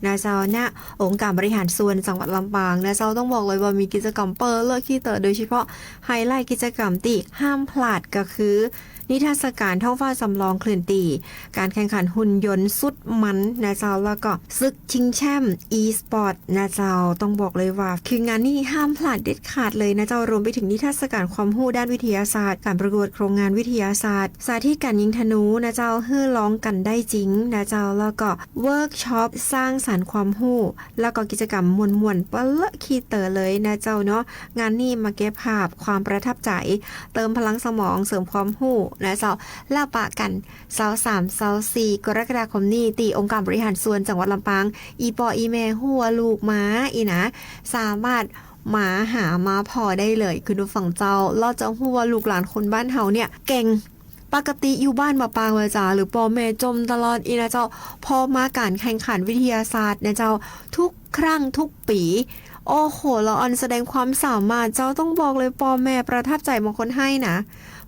นะเจ้า ณ องค์การบริหารส่วนจังหวัดลำปางนะเจ้า ต้องบอกเลยว่ามีกิจกรรมเป๋อเลิศขี้เต๋อ โดยเฉพาะไฮไลท์กิจกรรมตี้ห้ามพลาดก็คือ นิทรรศการท้องฟ้าจำลองเคลื่อนตี้ ก๋านแข่งขันหุ่นยนต์สุดมันนะเจ้า แล้วก็ศึกชิงแชมป์อีสปอร์ตนะเจ้า ต้องบอกเลยว่าคืองานนี้ห้ามพลาดเด็ดขาดเลยนะเจ้า รวมไปถึงนิทรรศการความฮู้ด้านวิทยาศาสตร์ ก๋านประกวดโครงงานวิทยาศาสตร์ สาธิตก๋านยิงธนูนะเจ้า หื้อลองกั๋นได้จริงนะเจ้า แล้วก็เวิร์กช็อปสร้างสรรค์ความฮู้ แล้วก็กิจกรรมม่วนๆ เป๋อเลิศขี้เต๋อเลยนะเจ้าเนาะ งานนี้มาเก็บภาพความประทับใจ๋ เติมพลังสมอง เสริมความฮู้นะเจ้า แล้วปะกั๋น ซาวสาม ซาวสี่ กรกฎาคมนี้ ตี้องค์การบริหารส่วนจังหวัดลำปาง อี่ป้ออี่แม่ฮู้ว่าลูกมาอี้นะ สามารถมาหามาผ่อได้เลย คุณผู้ฟังเจ้า แล้วจะฮู้ว่าลูกหลานคนบ้านเฮาเนี่ยเก่ง ปกติอยู่บ้านบ่ปากบ่จ๋า หรือป้อแม่จ่มตลอดอี้นะเจ้า พอมาก๋านแข่งขันวิทยาศาสตร์นะเจ้า ทุกครั้งทุกปี๋ โอ้โห ละอ่อนแสดงความสามารถเจ้า ต้องบอกเลยป้อแม่ประทับใจ๋บ่คนไห้นะ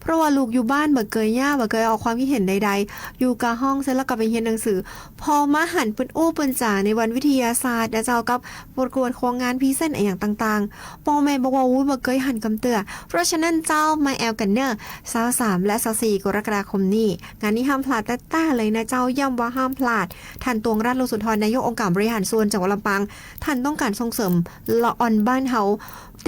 เพราะว่าลูกอยู่บ้านบ่เกยเยียะ บ่เกยออกความคิดเห็นใดๆ อยู่ก้าห้องเสร็จแล้วก็ไปเฮียนหนังสือ พอมาหันเปิ้นอู้เปิ้นจ๋าในวันวิทยาศาสตร์นะเจ้า กับประกวดโครงงานพรีเซนต์อะหยังต่างๆ ป้อแม่บอกว่า อุ๊ย บ่เกยหันกำเตื้อ เพราะฉะนั้นเจ้ามาแอ่วกั๋นเน่อ ซาวสามและซาวสี่ กรกฎาคมนี้ งานนี้ห้ามพลาดแต๊ๆ เลยนะเจ้า ย้ำว่าห้ามพลาด ท่าน ตวงรัตน์ โลสุนทร นายกองค์การบริหารส่วนจังหวัดลำปาง ท่านต้องก๋านส่งเสริมละอ่อนบ้านเฮา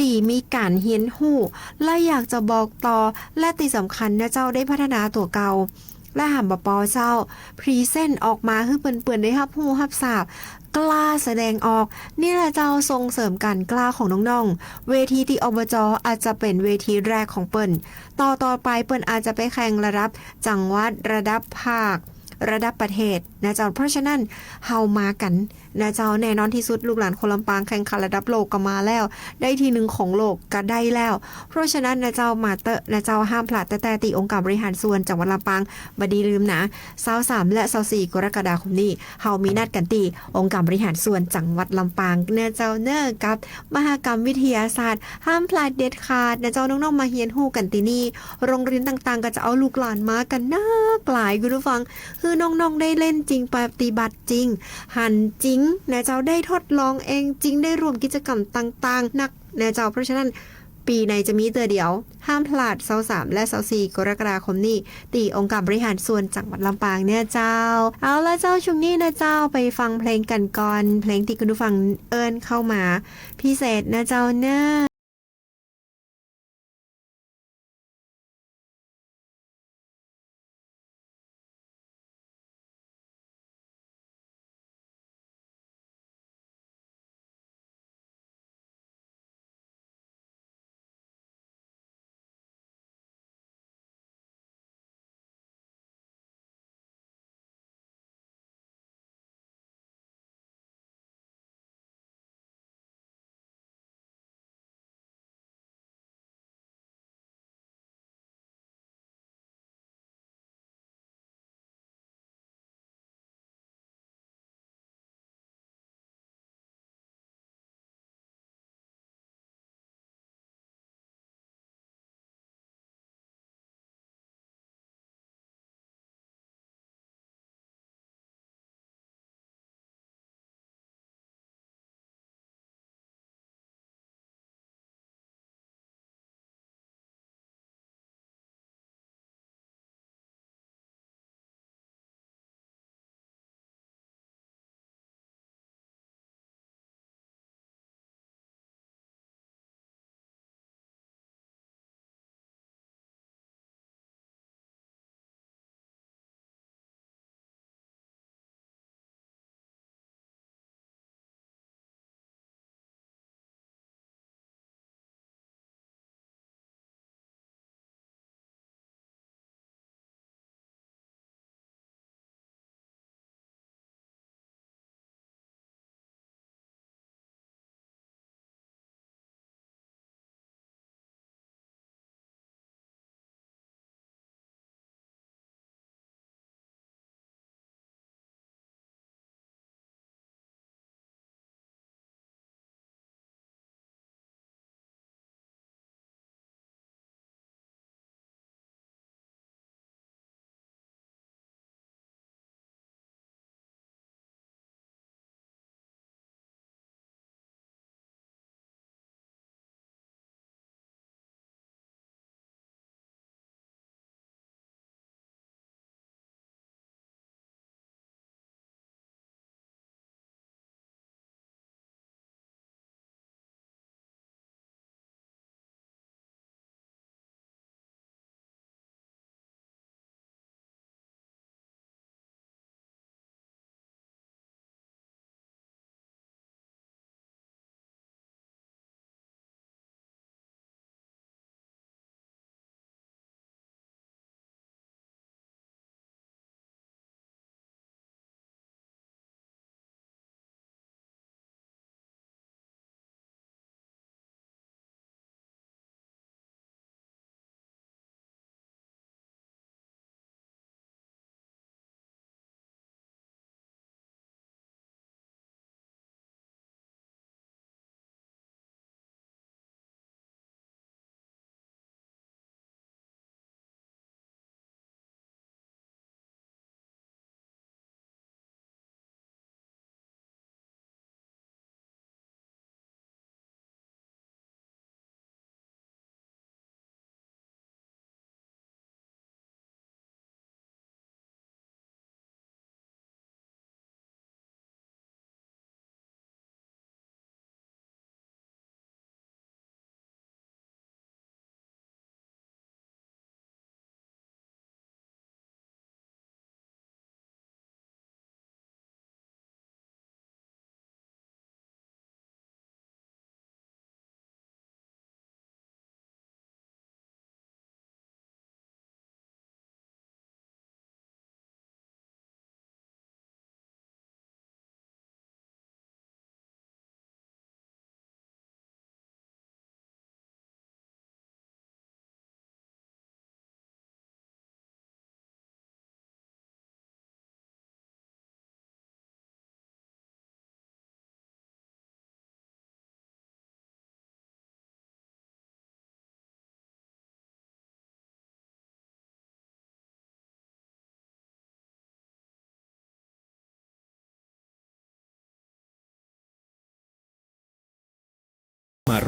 ตี้มีก๋านเฮียนฮู้ และอยากจะบอกต่อ และตี้สำคัญนะเจ้า ได้พัฒนาตั๋วเก่า และหำบ่ปอเจ้า พรีเซนต์ออกมาหื้อเปื่อนๆ ได้ฮับฮู้ฮับทราบ กล้าแสดงออก นี่แหละเจ้า ส่งเสริมก๋านกล้าของน้องๆ เวทีตี้ อบจ. อาจจะเป๋นเวทีแรกของเปิ้น ต่อๆ ไปเปิ้นอาจจะไปแข่งระดับจังหวัด ระดับภาค ระดับประเทศนะเจ้า เพราะฉะนั้นเฮามากั๋นนะเจ้า แน่นอนตี้สุดลูกหลานคนลำปางแข่งขันระดับโลกก็มาแล้ว ได้ตี้หนึ่งของโลกก็ได้แล้ว เพราะฉะนั้นนะเจ้า มาเต๊อะนะเจ้า ห้ามพลาดแต๊ๆ ตี้องค์การบริหารส่วนจังหวัดลำปาง บ่ดีลืมนะ ซาวสามและซาวสี่ กรกฎาคมนี้ เฮามีนัดกั๋นตี้องค์การบริหารส่วนจังหวัดลำปางนะเจ้าเน่อ กับมหกรรมวิทยาศาสตร์ ห้ามพลาดเด็ดขาดนะเจ้า น้องๆ มาเฮียนฮู้กั๋นตี้นี่ โรงเรียนต่างๆ ก็จะเอาลูกหลานมากั๋นนักหลาย คุณผู้ฟัง หื้อน้องๆ ได้เล่นจริง ปฏิบัติจริง หันจริงนะเจ้า ได้ทดลองเองจริง ได้ร่วมกิจกรรมต่างๆ นักนะเจ้า เพราะฉะนั้น ปี๋ไหนจะมีเตื้อเดียว ห้ามพลาด ซาวสามและซาวสี่ กรกฎาคมนี้ ตี้องค์การบริหารส่วนจังหวัดลำปางเนี่ยเจ้า เอาละเจ้า ช่วงนี้นะเจ้า ไปฟังเพลงกั๋นก่อน เพลงตี้คุณผู้ฟังเอิ้นเข้ามาพิเศษนะเจ้าเน่อ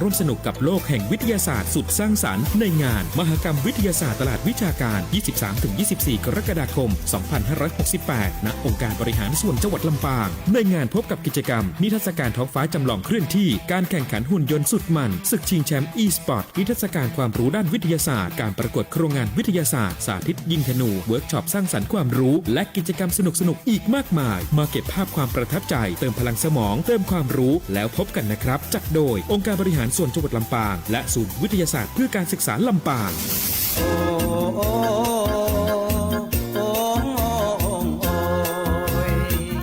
ร่วมสนุกกับโลกแห่งวิทยาศาสตร์สุดสร้างสรรค์ในงานมหกรรมวิทยาศาสตร์ตลาดวิชาการ ยี่สิบสามถึงยี่สิบสี่ กรกฎาคม สองพันห้าร้อยหกสิบแปด ณ องค์การบริหารส่วนจังหวัดลำปาง ในงานพบกับกิจกรรมนิทรรศการท้องฟ้าจำลองเคลื่อนที่ การแข่งขันหุ่นยนต์สุดมัน ศึกชิงแชมป์ อีสปอร์ต นิทรรศการความรู้ด้านวิทยาศาสตร์ การประกวดโครงงานวิทยาศาสตร์ สาธิตยิงธนู เวิร์กช็อปสร้างสรรค์ความรู้ และกิจกรรมสนุกๆ อีกมากมาย มาเก็บภาพความประทับใจ เติมพลังสมอง เติมความรู้ แล้วพบกันนะครับ จัดโดยองค์การบริหารส่วนจังหวัดลำปาง และศูนย์วิทยาศาสตร์เพื่อการศึกษาลำปาง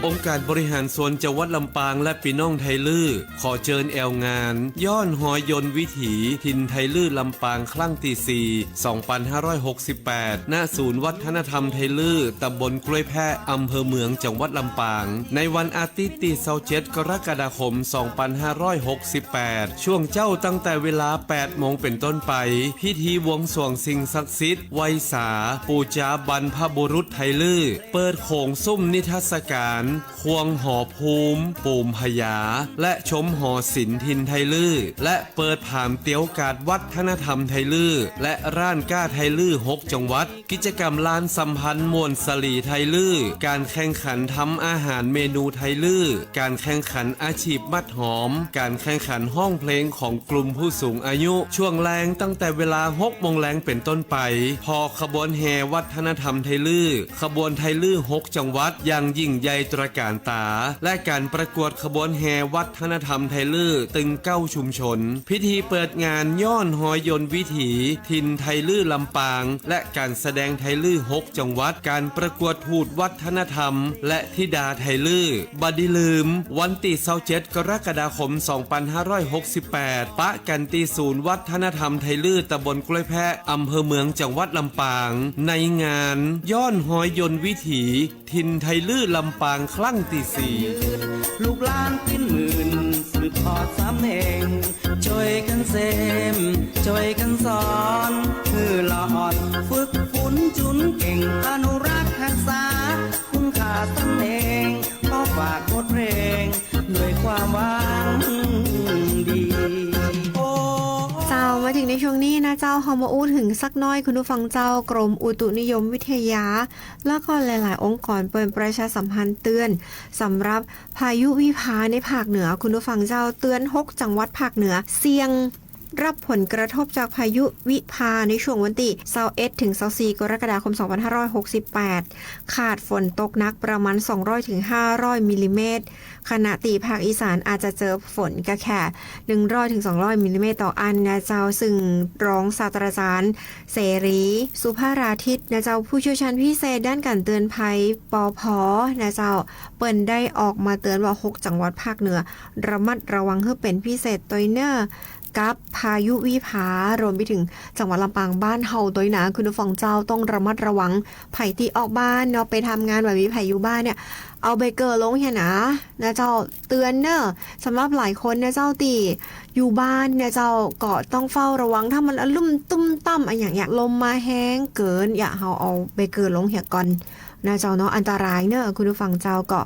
องค์การบริหารส่วนจังหวัดลำปางและปี้น้องไทลื้อ ขอเจิญแอ่วงาน ย้อนฮอยยนต์วิถี ถิ่นไทลื้อลำปาง ครั้งตี้สี่ สองปันห้าร้อยหกสิบแปด ณ ศูนย์วัฒนธรรมไทลื้อ ตำบลกล้วยแพะ อำเภอเมือง จังหวัดลำปาง ในวันอาทิตย์ตี้ซาวเจ็ด กรกฎาคม สองปันห้าร้อยหกสิบแปด ช่วงเจ๊าตั้งแต่เวลาแปดโมงเป๋นต้นไป พิธีบวงสรวงสิ่งศักดิ์สิทธิ์ ไหว้สา ปู๋จาบรรพบุรุษไทลื้อ เปิดโขงซุ่มนิทรรศการ ควงหอภูมิ ปู๋มพญา และชมหอศิลป์ถิ่นไทลื้อ และเปิดผามเตียวกาดวัฒนธรรมไทลื้อ และร้านก๊าไทลื้อ หกจังหวัด กิจกรรมลานสัมพันธ์ม่วนสลีไทลื้อ การแข่งขันทำอาหารเมนูไทลื้อ การแข่งขันอาชีพมัดหอม การแข่งขันฮ้องเพลงของกลุ่มผู้สูงอายุ ช่วงแลงตั้งแต่เวลาหกโมงแลงเป๋นต้นไป ผ่อขบวนแห่วัฒนธรรมไทลื้อ ขบวนไทลื้อ หกจังหวัด อย่างยิ่งใหญ่ตระก๋านต๋า และการประกวดขบวนแห่วัฒนธรรมไทลื้อ ตึงเก้าชุมชน พิธีเปิดงานย้อนฮอยยนต์วิถี ถิ่นไทลื้อลำปาง และการแสดงไทลื้อ หกจังหวัด การประกวดทูตวัฒนธรรม และธิดาไทลื้อ บ่ดีลืม วันตี้ซาวเจ็ด กรกฎาคม สองปันห้าร้อยหกสิบแปด ปะกั๋นตี้ศูนย์วัฒนธรรมไทลื้อ ตำบลกล้วยแพะ อำเภอเมือง จังหวัดลำปาง ในงานย้อนฮอยยนต์วิถี ถิ่นไทลื้อลำปาง ครั้งตี้สี่ ลูกหลานปิ้นหมื่น สืบทอดสำเนง จ้วยกั๋นเสม จ้วยกั๋นสอน หื้อละอ่อน ฝึกฝนจุ๋นเก่ง อนุรักษ์ฮักษา คุณค่าสำเนง ขอฝากบทเพลง ด้วยความหวังดี เจ้า มาเถิงในช่วงนี้นะเจ้า เฮามาอู้เถิงสักหน้อย คุณผู้ฟังเจ้า กรมอุตุนิยมวิทยา แล้วก็หลายๆ องค์กรเปิ้นประชาสัมพันธ์เตือน สำหรับพายุวิภาในภาคเหนือ คุณผู้ฟังเจ้า เตือนหกจังหวัดภาคเหนือ เสี่ยงรับผลกระทบจากพายุวิภาในช่วงวันตี้ซาวเอ็ดถึงซาวสี่ กรกฎาคม สองพันห้าร้อยหกสิบแปด คาดฝนตกหนักประมาณ สองร้อยถึงห้าร้อยมิลลิเมตร ขณะตี้ภาคอีสานอาจจะเจอฝนก็แค่ หนึ่งร้อยถึงสองร้อยมิลลิเมตรต่ออั้นนะเจ้า ซึ่งรองศาสตราจารย์เสรี สุภาราทิตย์นะเจ้า ผู้เชี่ยวชาญพิเศษด้านการเตือนภัย ปภ นะเจ้า เปิ้นได้ออกมาเตือนว่าหกจังหวัดภาคเหนือ ระมัดระวังหื้อเป๋นพิเศษตวยเน่อ กับพายุวิภา รวมไปถึงจังหวัดลำปางบ้านเฮาตวยนะ คุณผู้ฟังเจ้า ต้องระมัดระวัง ใผตี้ออกบ้านเนาะ ไปทำงาน บ่มีใผอยู่บ้านเนี่ย เอาเบรกเกอร์ลงเหียนะ นะเจ้า เตือนเน่อ สำหรับหลายคนนะเจ้า ตี้อยู่บ้านนะเจ้า ก็ต้องเฝ้าระวัง ถ้ามันอะลุ่มตุ้มตั้มอะหยังเนี่ย ลมมาแฮงเกิน อย่า เฮาเอาเบรกเกอร์ลงเหียก่อนนะเจ้าเนาะ อันตรายเน่อ คุณผู้ฟังเจ้า ก็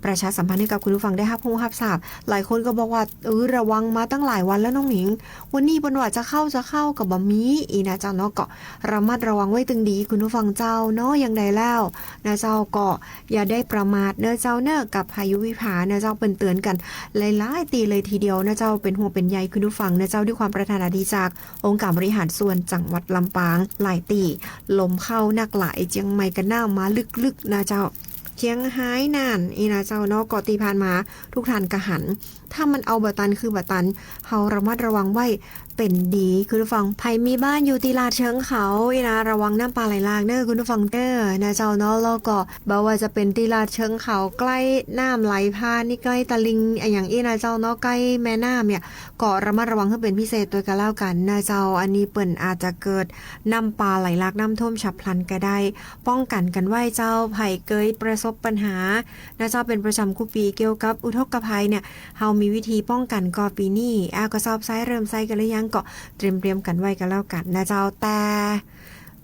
ประชาสัมพันธ์หื้อกับคุณผู้ฟังได้ฮับฮู้ฮับทราบ หลายคนก็บอกว่า เออ ระวังมาตั้งหลายวันแล้วน้องหนิง วันนี้เปิ้นว่าจะเข้า จะเข้า ก็บ่มีอี้นะเจ้าเนาะ ก็ระมัดระวังไว้ตึงดี คุณผู้ฟังเจ้าเนาะ อย่างใดแล้วนะเจ้า ก็อย่าได้ประมาทเน่อเจ้าเน่อ กับพายุวิภานะเจ้า เปิ้นเตือนกั๋นหลายๆ ตี้เลยทีเดียวนะเจ้า เป๋นห่วงเป๋นใยคุณผู้ฟังนะเจ้า ด้วยความปรารถนาดีจากองค์การบริหารส่วนจังหวัดลำปาง หลายตี้ ลมเข้านักหลาย เจียงใหม่ก็หนาวมาลึกๆ นะเจ้า เจียงฮายน่านอี้นะเจ้าเนาะ ก็ตี้ผ่านมาทุกท่านก็หัน ถ้ามันเอาบ่ตันคือบ่ตัน เฮาระมัดระวังไว้เป๋นดี คุณผู้ฟัง ใผมีบ้านอยู่ตี้ลาดเชิงเขาอี้นะ ระวังน้ำป่าไหลหลากเน่อ คุณผู้ฟังเน่อ นะเจ้าเนาะ แล้วก็บ่ว่าจะเป๋นตี้ลาดเชิงเขา ใก้น้ำไหลผ่านนี่ ใก้ตะลิ่งอะหยังอี้นะเจ้าเนาะ ใก้แม่น้ำเนี่ย ก็ระมัดระวังหื้อเป๋นพิเศษตวยก็แล้วกั๋นนะเจ้า อันนี้เปิ้นอาจจะเกิดน้ำป่าไหลหลาก น้ำท่วมฉับพลันก็ได้ ป้องกั๋นกั๋นไว้เจ้า ใผเกยประสบปัญหานะเจ้า เป๋นประจำกู้ปี๋เกี่ยวกับอุทกภัยเนี่ย เฮามีวิธีป้องกั๋นก่อปี๋นี้ อ่า ก็ซอบไซ้เริ่มไซ้กั๋นหรือยัง ก็เตรียมๆ กั๋นไว้ก็แล้วกั๋นนะเจ้า แต่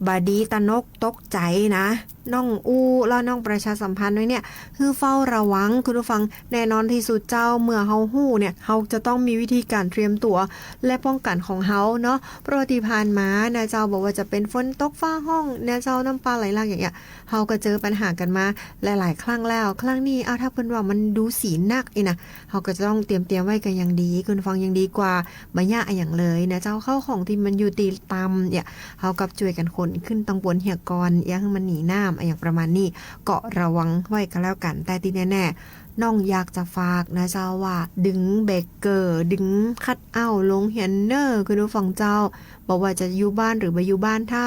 บ่ดีตระหนกตกใจ๋นะ น้องอู้ แล้วน้องประชาสัมพันธ์ไว้เนี่ย หื้อเฝ้าระวัง คุณผู้ฟัง แน่นอนตี้สุดเจ้า เมื่อเฮาฮู้เนี่ย เฮาจะต้องมีวิธีก๋านเตรียมตั๋ว และป้องกั๋นของเฮาเนาะ เพราะว่าตี้ผ่านมานะเจ้า บ่ว่าจะเป๋นฝนตกฟ้าฮ้องนะเจ้า น้ำป่าไหลหลากอย่างเงี้ย เฮาก็เจอปัญหากั๋นมาหลายๆ ครั้งแล้ว ครั้งนี้ อ้าว ถ้าเปิ้นว่ามันดูสีหนักอี้นะ เฮาก็จะต้องเตรียม เตรียมไว้กั๋นอย่างดี คุณผู้ฟัง ยังดีกว่าบ่ยะอะหยังเลยนะเจ้า ข้าวของตี้มันอยู่ตี้ต่ำเนี่ย เฮาก็จ้วยกั๋นขนขึ้นตังบนเหียก่อน อย่าหื้อมันหนีน้ำอะหยังประมาณนี้ ก็ระวังไว้ก็แล้วกั๋น แต่ตี้แน่ๆ น้องอยากจะฝากนะเจ้าว่า ดึงเบรกเกอร์ ดึงคัทเอาท์ลงเหียเน่อ คุณผู้ฟังเจ้า บ่ว่าจะอยู่บ้านหรือบ่อยู่บ้าน ถ้า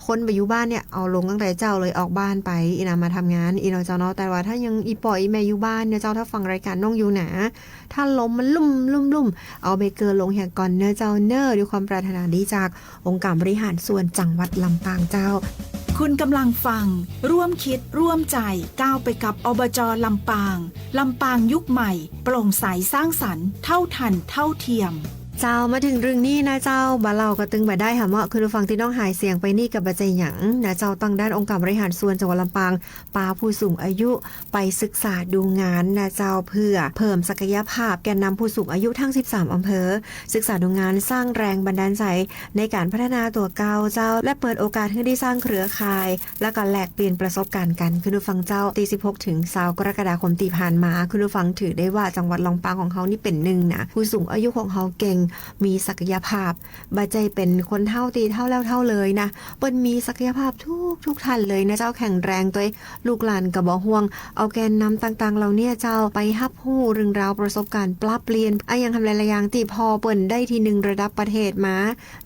คนบ่อยู่บ้านเนี่ย เอาลงตั้งแต่เจ๊าเลย ออกบ้านไปอี้นะ มาทำงานอี้เนาะเจ้าเนาะ แต่ว่าถ้ายังอี่ป้ออี่แม่อยู่บ้านเนี่ยเจ้า ถ้าฟังรายก๋านน้องอยู่นะ ถ้าลมมันลุ่มๆๆ เอาเบรกเกอร์ลงเหียก่อนเน่อเจ้าเน่อ ด้วยความปรารถนาดีจากองค์การบริหารส่วนจังหวัดลำปางเจ้า คุณกำลังฟัง ร่วมคิดร่วมใจ ก้าวไปกับ อบจ.ลำปาง ลำปางยุคใหม่ โปร่งใสสร้างสรรค์ เท่าทันเท่าเทียม เจ้า มาเถิงเรื่องนี้นะเจ้า บ่เล่าก็ตึงบ่ได้ หากว่าคุณผู้ฟังตี้น้องหายเสียงไปนี่ก็บ่ใจ้หยังนะเจ้า ตางด้านองค์การบริหารส่วนจังหวัดลำปาง ปาผู้สูงอายุไปศึกษาดูงานนะเจ้า เพื่อเพิ่มศักยภาพแกนนำผู้สูงอายุทั้งสิบสามอำเภอ ศึกษาดูงานสร้างแรงบันดาลใจ๋ในก๋านพัฒนาตั๋วเก่าเจ้า และเปิดโอกาสหื้อได้สร้างเครือข่าย แล้วก็แลกเปลี่ยนประสบการณ์กั๋น คุณผู้ฟังเจ้า ตี้สิบหกเถิงซาวกรกฎาคมตี้ผ่านมา คุณผู้ฟัง ถือได้ว่าจังหวัดลำปางของเฮานี่เป๋นนึ่งนะ ผู้สูงอายุของเฮาเก่ง มีศักยภาพ บ่ใจ้เป๋นคนเฒ่าตี้เฒ่าแล้วเฒ่าเลยนะ เปิ้นมีศักยภาพทุกๆ ท่านเลยนะเจ้า แข็งแรงตวย ลูกหลานก็บ่ห่วง เอาแกนนำต่างๆ เหล่านี้เจ้า ไปฮับฮู้เรื่องราวประสบการณ์ ปรับเปลี่ยนอะหยังหลายๆ อย่าง ตี้ผ่อเปิ้นได้ตี้หนึ่งระดับประเทศมา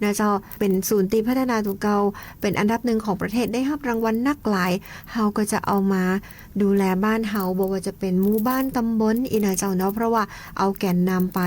นะเจ้า เป๋นศูนย์ตี้พัฒนาตั๋วเก่า เป๋นอันดับหนึ่งของประเทศ ได้ฮับรางวัลนักหลาย เฮาก็จะเอามา ดูแลบ้านเฮา บ่ว่าจะเป๋นหมู่บ้านตำบลอี้นะเจ้าเนาะ เพราะว่าเอาแกนนำไป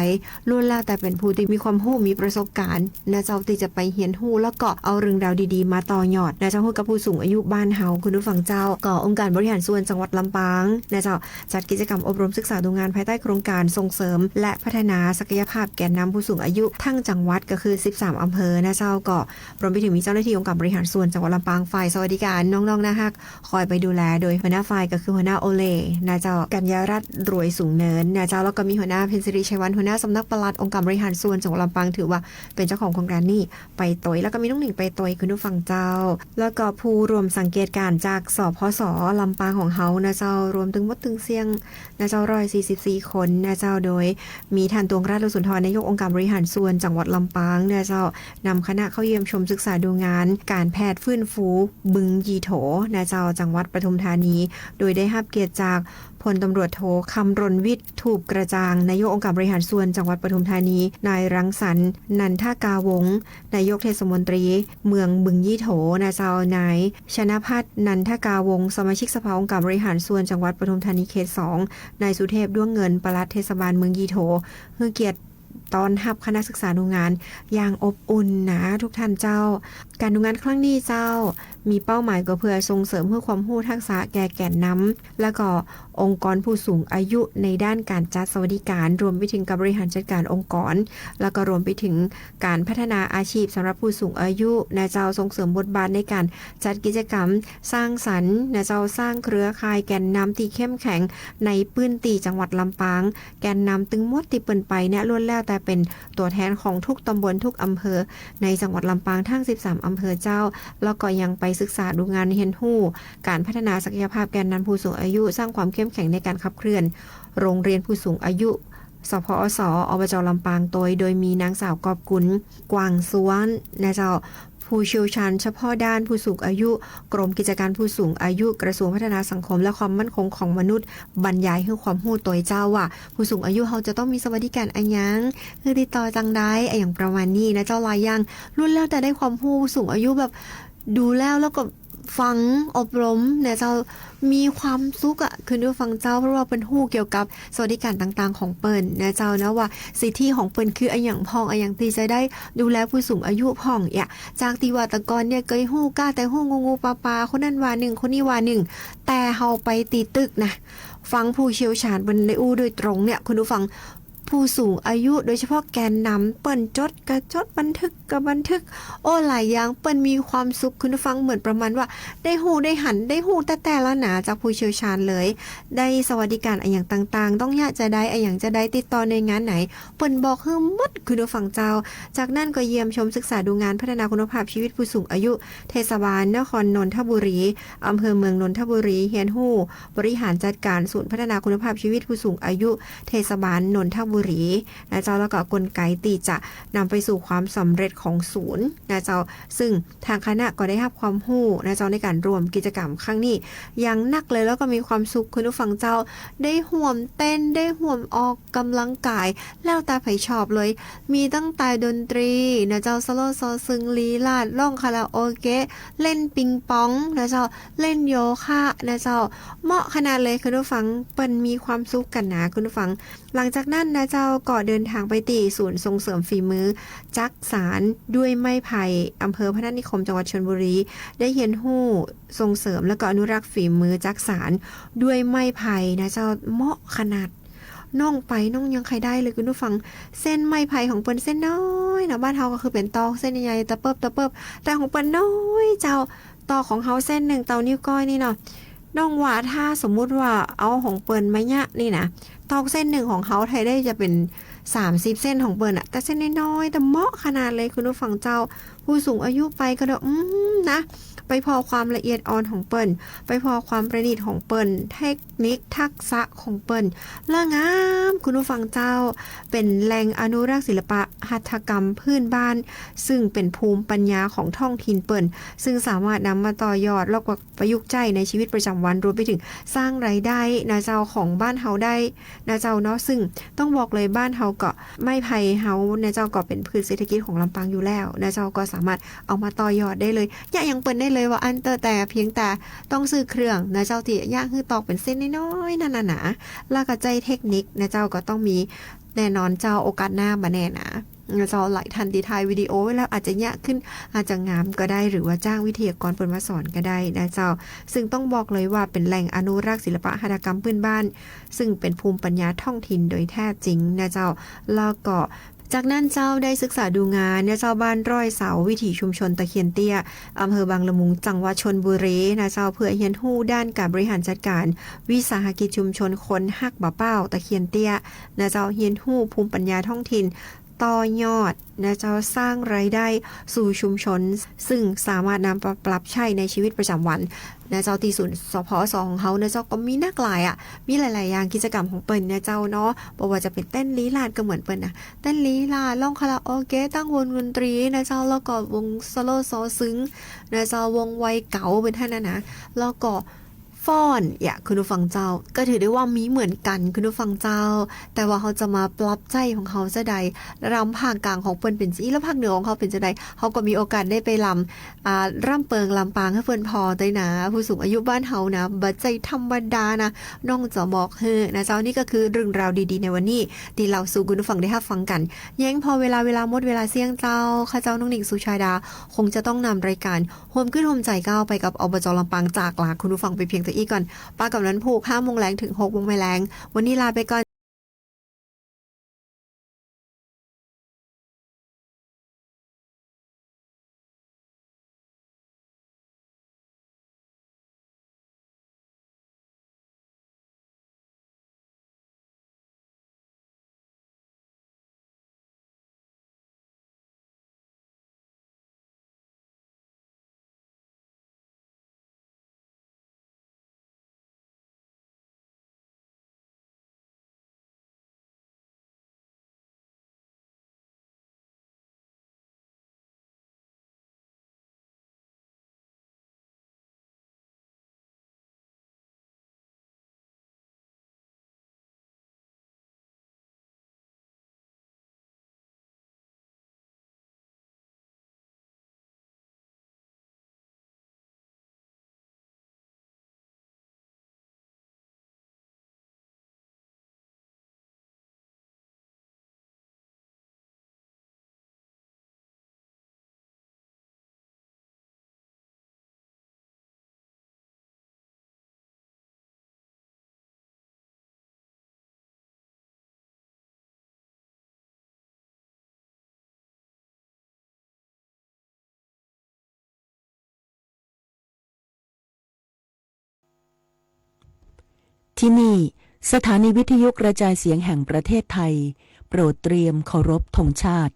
ล้วนแล้วแต่เป๋นผู้ตี้มีความฮู้ มีประสบการณ์นะเจ้า ตี้จะไปเฮียนฮู้ แล้วก็เอาเรื่องราวดีๆ มาต่อยอดนะเจ้า ฮู้กับผู้สูงอายุบ้านเฮา คุณผู้ฟังเจ้า ก็องค์การบริหารส่วนจังหวัดลำปางนะเจ้า จัดกิจกรรมอบรมศึกษาดูงานภายใต้โครงการส่งเสริม และพัฒนาศักยภาพแกนนำผู้สูงอายุทั้งจังหวัด ก็คือสิบสามอำเภอนะเจ้า ก็รวมไปถึงมีเจ้าหน้าที่องค์การบริหารส่วนจังหวัดลำปาง ฝ่ายสวัสดิการน้องๆ น่าฮัก คอยไปดูแล โดยหัวหน้าฝ่ายก็คือหัวหน้าโอเลนะเจ้า กัญญารัตน์ รวยสูงเนินนะเจ้า แล้วก็มีหัวหน้าเพ็ญสิริ ชัยวรรณ หัวหน้าสำนักปลัดองค์การบริหารส่วนจังหวัดลำปาง ถือว่าเป๋นเจ้าของโครงการนี้ไปตวย แล้วก็มีน้องหนิงไปตวย คุณผู้ฟังเจ้า แล้วก็ผู้ร่วมสังเกตการณ์จาก สภส ลำปางของเฮานะเจ้า รวมตึงหมดตึงเสี้ยงนะเจ้า ร้อยสี่สิบสี่คนนะเจ้า โดยมีท่าน ตวงราช โลสุนทร นายกองค์การบริหารส่วนจังหวัดลำปางนะเจ้า นำคณะเข้าเยี่ยมชมศึกษาดูงานก๋านแผดฟื้นฟูบึงยี่โถนะเจ้า จังหวัดปทุมธานี โดยได้ฮับเกียรติจากพลตำรวจโท คำรณวิทย์ ทูปกระจ่าง นายกองค์การบริหารส่วนจังหวัดปทุมธานี นายรังสรรค์ นันทกาวงศ์ นายกเทศมนตรีเมืองบึงยี่โถนะเจ้า นายชนพัฒน์ นันทกาวงศ์ สมาชิกสภาองค์การบริหารส่วนจังหวัดปทุมธานีเขตสอง นายสุเทพ ด้วงเงิน ปลัดเทศบาลเมืองยี่โถ หื้อเกียรติ ต้อนฮับคณะศึกษาดูงานอย่างอบอุ่นนะทุกท่านเจ้า ก๋านดูงานครั้งนี้เจ้า มีเป้าหมายก็เพื่อส่งเสริมหื้อความฮู้ทักษะแก่แกนนำ แล้วก็องค์กรผู้สูงอายุในด้านก๋านจัดสวัสดิการ รวมไปถึงก๋านบริหารจัดการองค์กร แล้วก็รวมไปถึงก๋านพัฒนาอาชีพสำหรับผู้สูงอายุนะเจ้า ส่งเสริมบทบาทในก๋านจัดกิจกรรมสร้างสรรค์นะเจ้า สร้างเครือข่ายแกนนำตี้เข้มแข็งในพื้นตี้จังหวัดลำปาง แกนนำตึงหมดตี้เปิ้นไปเนี่ย ล้วนแล้วแต่เป๋นตั๋วแทนของทุกตำบลทุกอำเภอในจังหวัดลำปางทั้งสิบสามอำเภอเจ้า แล้วก็ยังไปศึกษาดูงานเฮียนฮู้ ก๋านพัฒนาศักยภาพแกนนำผู้สูงอายุ สร้างความเข้มแข็งในก๋านขับเคลื่อนโรงเรียนผู้สูงอายุ สภอส อบจ.ลำปาง ตวย โดยมีนางสาว กอบกุล กวางซ้วน นะเจ้า ผู้เชี่ยวชาญเฉพาะด้านผู้สูงอายุ กรมกิจการผู้สูงอายุ กระทรวงพัฒนาสังคมและความมั่นคงของมนุษย์ บรรยายหื้อความฮู้ตวยเจ้าว่า ผู้สูงอายุเฮาจะต้องมีสวัสดิการอะหยัง หื้อติดต่อจังใด อะหยังประมาณนี้นะเจ้า หลายอย่าง ล้วนแล้วแต่ได้ความฮู้ ผู้สูงอายุแบบ ดูแล้ว แล้วก็ฟัง อบรม นะเจ้า มีความสุขอะ คุณผู้ฟังเจ้า เพราะว่าเปิ้นฮู้เกี่ยวกับสวัสดิการต่างๆ ของเปิ้น นะเจ้า นะว่าสิทธิของเปิ้นคืออะหยังพ่อง อะหยังตี้จะได้ดูแลผู้สูงอายุพ่อง เอี้ย จากตี้ว่าแต่ก่อนเนี่ย เกยฮู้ก้าแต่ฮู้งูๆ ปลาๆ คนนั้นว่านึ่ง คนนี้ว่านึ่ง แต่เฮาไปตี้ตึกนะ ฟังผู้เชี่ยวชาญเปิ้นได้อู้โดยตรงเนี่ย คุณผู้ฟัง ผู้สูงอายุ โดยเฉพาะแกนนำ เปิ้นจดก็จด บันทึกก็บันทึก โอ้ หลายอย่าง เปิ้นมีความสุข คุณผู้ฟัง เหมือนประมาณว่าได้ฮู้ได้หัน ได้ฮู้แต๊ๆ แล้วนา จากผู้เชี่ยวชาญเลย ได้สวัสดิการอะหยังต่างๆ ต้องเยียะจาใด อะหยังจาใด ติดต่อหน่วยงานไหน เปิ้นบอกหื้อหมด คุณผู้ฟังเจ้า จากนั้นก็เยี่ยมชมศึกษาดูงานพัฒนาคุณภาพชีวิตผู้สูงอายุ เทศบาลนครนนทบุรี อำเภอเมืองนนทบุรี เฮียนฮู้บริหารจัดการศูนย์พัฒนาคุณภาพชีวิตผู้สูงอายุ เทศบาลนนทบุรี นะเจ้า แล้วก็กลไกตี้จะนำไปสู่ความสำเร็จของศูนย์ นะเจ้า ซึ่งทางคณะก็ได้ฮับความฮู้ นะเจ้า ในก๋านร่วมกิจกรรมครั้งนี้อย่างนักเลย แล้วก็มีความสุข คุณผู้ฟังเจ้า ได้ฮ่วมเต้น ได้ฮ่วมออกก๋ำลังก๋าย แล้วแต่ใผชอบเลย มีตั้งแต่ดนตรี นะเจ้า สะโลดซอซึง ลีลาด ร้องคาราโอเกะ เล่นปิงปอง นะเจ้า เล่นโยคะ นะเจ้า เหมาะขนาดเลย คุณผู้ฟัง เปิ้นมีความสุขกั๋นนา คุณผู้ฟัง หลังจากนั้นนะเจ้า ก็เดินทางไปตี้ศูนย์ส่งเสริมฝีมือจักสานด้วยไม้ไผ่ อำเภอพนัสนิคม จังหวัดชลบุรี ได้เฮียนฮู้ส่งเสริม แล้วก็อนุรักษ์ฝีมือจักสานด้วยไม้ไผ่ นะเจ้า เหมาะขนาด น้องไปน้องยังใค่ได้เลย คุณผู้ฟัง เส้นไม้ไผ่ของเปิ้นเส้นน้อยนะ บ้านเฮาก็คือเป๋นตอกเส้นใหญ่ๆ ตะเปิบตะเปิบ แต่ของเปิ้นน้อยเจ้า ตอกของเฮาเส้นนึ่งเต้านิ้วก้อยนี่เนาะ น้องว่าถ้าสมมุติว่าเอาของเปิ้นมาเยียะนี่นะ ตอกเส้นนึ่งของเฮาไถ่ได้จะเป๋นสามสิบเส้นของเปิ้นอะ แต่เส้นน้อยๆ แต่เหมาะขนาดเลย คุณผู้ฟังเจ้า ผู้สูงอายุไปก็ได้ อืม นะ ไปผ่อความละเอียดอ่อนของเปิ้น ไปผ่อความประณีตของเปิ้น เทคนิคทักษะของเปิ้น ละงาม คุณผู้ฟังเจ้า เป๋นแหล่งอนุรักษ์ศิลปะหัตถกรรมพื้นบ้าน ซึ่งเป๋นภูมิปัญญาของท้องถิ่นเปิ้น ซึ่งสามารถนำมาต่อยอด แล้วก็ประยุกต์ใจ๊ในชีวิตประจำวัน รวมไปเถิงสร้างรายได้ นะเจ้า ของบ้านเฮาได้ นะเจ้าเนาะ ซึ่งต้องบอกเลยบ้านเฮาก็ ไม้ไผ่เฮา นะเจ้า ก็เป๋นพืชเศรษฐกิจของลำปางอยู่แล้ว นะเจ้า ก็สามารถเอามาต่อยอดได้เลย เยียะหยังเปิ้นได้เลยว่าอั้นเต๊อะ แต่เพียงแต่ต้องซื้อเครื่อง นะเจ้า ตี้เยียะหื้อตอกเป๋นเส้นน้อยๆ นั่นน่ะนะ แล้วก็ใจ๊เทคนิค นะเจ้า ก็ต้องมี แน่นอนเจ้า โอกาสหน้ามาแน่นะ นะเจ้า หลายท่านตี้ถ่ายวิดีโอไว้แล้ว อาจจะเยียะขึ้น อาจจะงามก็ได้ หรือว่าจ้างวิทยากรเปิ้นมาสอนก็ได้ นะเจ้า ซึ่งต้องบอกเลยว่าเป๋นแหล่งอนุรักษ์ศิลปะหัตถกรรมพื้นบ้าน ซึ่งเป๋นภูมิปัญญาท้องถิ่นโดยแท้จริง นะเจ้า แล้วก็ จากนั้นเจ้าได้ศึกษาดูงาน นะเจ้า บ้านร้อยเสา วิถีชุมชนตะเคียนเตี้ย อำเภอบางละมุง จังหวัดชลบุรี นะเจ้า เพื่อเฮียนฮู้ด้านก๋านบริหารจัดการวิสาหกิจชุมชนคนฮักบ่าเป้าตะเคียนเตี้ย นะเจ้า เฮียนฮู้ภูมิปัญญาท้องถิ่น ต่อยอด นะเจ้า สร้างรายได้สู่ชุมชน ซึ่งสามารถนำมาปรับใจ๊ในชีวิตประจำวัน นะเจ้า ตี้ศูนย์ สภส ของเฮา นะเจ้า ก็มีนักหลายอะ มีหลายๆ อย่างกิจกรรมของเปิ้น นะเจ้าเนาะ บ่ว่าจะเป๋นเต้นลีลาดก็เหมือนเปิ้นนะ เต้นลีลาด ร้องคาราโอเกะ ตั้งวงดนตรี นะเจ้า แล้วก็วงสะโลดซอซึง นะเจ้า วงวัยเก๋า เป๋นต้นน่ะนะ แล้วก็ฟ้อน เยียะ คุณผู้ฟังเจ้า ก็ถือได้ว่ามีเหมือนกั๋น คุณผู้ฟังเจ้า แต่ว่าเฮาจะมาปรับใจ๊ของเฮาจาใด รำภาคกลางของเปิ้นเป๋นจาอี้ แล้วภาคเหนือของเฮาเป๋นจาใด เฮาก็มีโอกาสได้ไปรำ อ่า รำเปิงลำปางหื้อเปิ้นผ่อตวยนะ ผู้สูงอายุบ้านเฮานะ บ่ใจ้ธรรมดานะ น้องจะบอกหื้อ นะเจ้า นี่ก็คือเรื่องราวดีๆ ในวันนี้ ตี้เล่าสู่คุณผู้ฟังได้ฮับฟังกั๋น ยังผ่อเวลา เวลาหมด เวลาเสี้ยงเจ้า ข้าเจ้าน้องหนิง สุชาดา คงจะต้องนำรายการ โฮมขึ้นโฮมใจ๋เก้า ไปกับ อบจ ลำปาง จากลาคุณผู้ฟังไปเพียงเต้าอี้ก่อน ปะกั๋นวันพูก ห้าโมงแลงเถิง หกโมงแลง วันนี้ลาไปก่อน ที่นี่ สถานีวิทยุกระจายเสียงแห่งประเทศไทย โปรดเตรียมเคารพธงชาติ